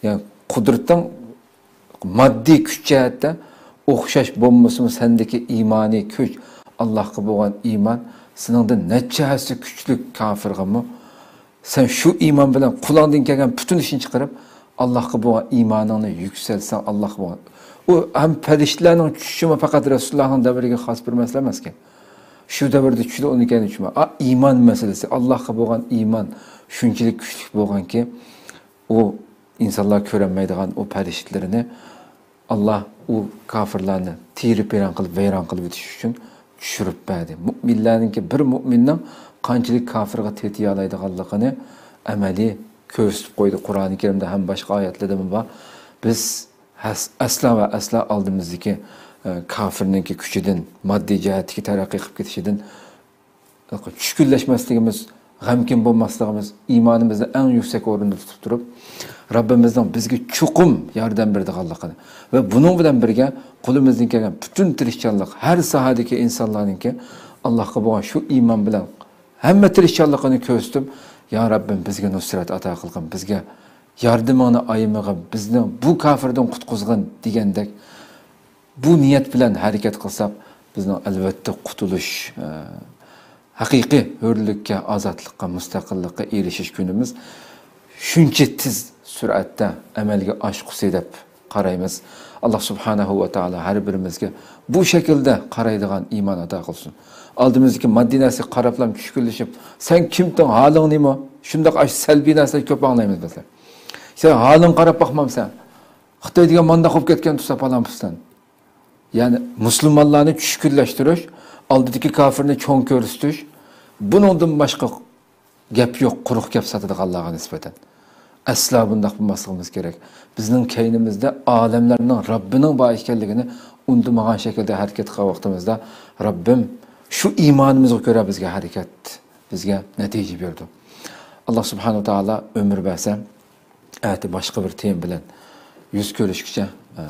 يەنى قۇدرىتىڭ ماددىي كۈچ جەھەتتە ئوخشاش بولمىسىمۇ، سەندىكى ئىمانىي كۈچ، ئاللاھقا بولغان ئىمان سېنىڭدىن نەچچە ھەسسە كۈچلۈك كاپىرغىمۇ. سەن شۇ ئىمان بىلەن قولۇڭدىن كەلگەن پۈتۈن ئىشنى چىقىرىپ، ئاللاھقا بولغان ئىمانىڭنى يۈكسەلتسەڭ، ئاللاھقا بولغان، ئۇ ھەم پەرىشتىلەرنىڭ چۈشۈشىمۇ پەقەت رەسۇلۇللاھنىڭ دەۋرىگە خاس بىر مەسىلە ئەمەسكەن. شۇ دەۋردە چۈشىدۇ، ئۇنىڭ كەينىدە چۈشمەيدۇ. ئا، ئىمان مەسىلىسى، ئاللاھقا بولغان ئىمان شۇنچىلىك كۈچلۈك بولغانكى، ئۇ ئىنسانلار كۆرەلمەيدىغان ئۇ پەرىشتىلىرىنى ئاللا ئۇ كاپىرلارنى تېرىپ ۋەيران قىلىپ، ۋەيران قىلىۋېتىش ئۈچۈن چۈشۈرۈپ بەردى. مۇئمىنلەرنىڭكى، بىر مۇئمىننىڭ قانچىلىك كاپىرغا تېتىيالايدىغانلىقىنى ئەمەلىي كۆرسىتىپ قويدى. قۇرئانى كەرىمدە ھەم باشقا ئايەتلەردىمۇ بار. بىز ھەس-، ئەسلا ۋە ئەسلا ئالدىمىزدىكى، ئە، كاپىرنىڭكى كۈچىدىن، ماددىي جەھەتتىكى تەرەققىي قىلىپ كېتىشىدىن چۈشكۈنلەشمەسلىكىمىز، غەمكىن بولماسلىقىمىز، ئىمانىمىزنى ئەڭ يۈكسەك ئورۇندا تۇتۇپ تۇرۇپ، رەببىمىزنىڭ بىزگە چوقۇم ياردەم بېرىدىغانلىقىنى ۋە بۇنىڭ بىلەن بىرگە قولىمىزدىن كەلگەن پۈتۈن تىرىشچانلىق، ھەر ساھەدىكى ئىنسانلارنىڭكى ئاللاھقا بولغان شۇ ئىمان بىلەن ھەممە تىرىشچانلىقىنى كۆرسىتىپ، يا رەببىم، بىزگە نۇسرەت ئاتا قىلغىن، بىزگە ياردىمىڭنى ئايىمىغىن، بىزنى بۇ كاپىردىن قۇتقۇزغىن دېگەندەك، بۇ نىيەت بىلەن ھەرىكەت قىلساق، بىزنىڭ ئەلۋەتتە قۇتۇلۇش، ئە، ھەقىقىي ھۆرلۈككە، ئازادلىققا، مۇستەقىللىققا ئېرىشىش كۈنىمىز شۇنچە تېز سۈرئەتتە ئەمەلگە ئاشقۇسى دەپ قارايمىز. ئاللا سۇبھانەھۇ ۋە تائالا ھەر بىرىمىزگە بۇ شەكىلدە قارايدىغان ئىمان ئاتا قىلسۇن. ئالدىمىزدىكى ماددىي نەرسىگە قاراپلا چۈشكۈنلىشىپ، سەن كىمتىڭ، ھالىڭ نېمە؟ شۇنداق ئاش سەلبىي نەرسىلەرنى كۆپ ئاڭلايمىز بىزلەر. سەن ھالىڭغا قاراپ باقمامسەن؟ خىتاي دېگەن مانداق بولۇپ كەتكەن تۇرسا پالان پۇستان. يەنى مۇسۇلمانلارنى چۈشكۈنلەشتۈرۈش، ئالدىدىكى كاپىرنى چوڭ كۆرسىتىش، بۇنىڭدىن باشقا گەپ يوق، قۇرۇق گەپ ساتىدىغانلارغا نىسبەتەن. ئەسلا بۇنداق بولماسلىقىمىز كېرەك. بىزنىڭ كەينىمىزدە ئالەملەرنىڭ رەببىنىڭ بار ئىكەنلىكىنى ئۇنتۇمىغان شەكىلدە ھەرىكەت قىلغان ۋاقتىمىزدا، رەببىم شۇ ئىمانىمىزغا كۆرە بىزگە ھەرىكەت، بىزگە نەتىجە بېرىدۇ. ئاللا سۇبھانەھۇ ۋە تائالا ئۆمۈر بەرسە، ئەتە باشقا بىر تېما بىلەن يۈز كۆرۈشكىچە، ئە،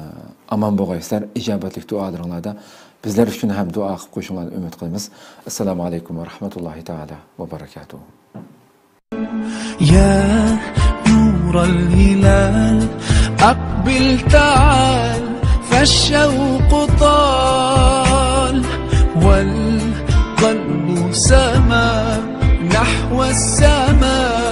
ئامان بولغايسىلەر، ئىجابەتلىك دۇئالىرىڭلاردا بىزلەر ئۈچۈن ھەم دۇئا قىلىپ قويۇشۇڭلارنى ئۈمىد قىلىمىز. ئەسسالامۇ ئەلەيكۇم ۋە رەھمەتۇللاھى تائالا ۋە بەرەكاتۇھۇ. يا نور الهلال، أقبل تعال، فالشوق طال، والقلب سما نحو السماء.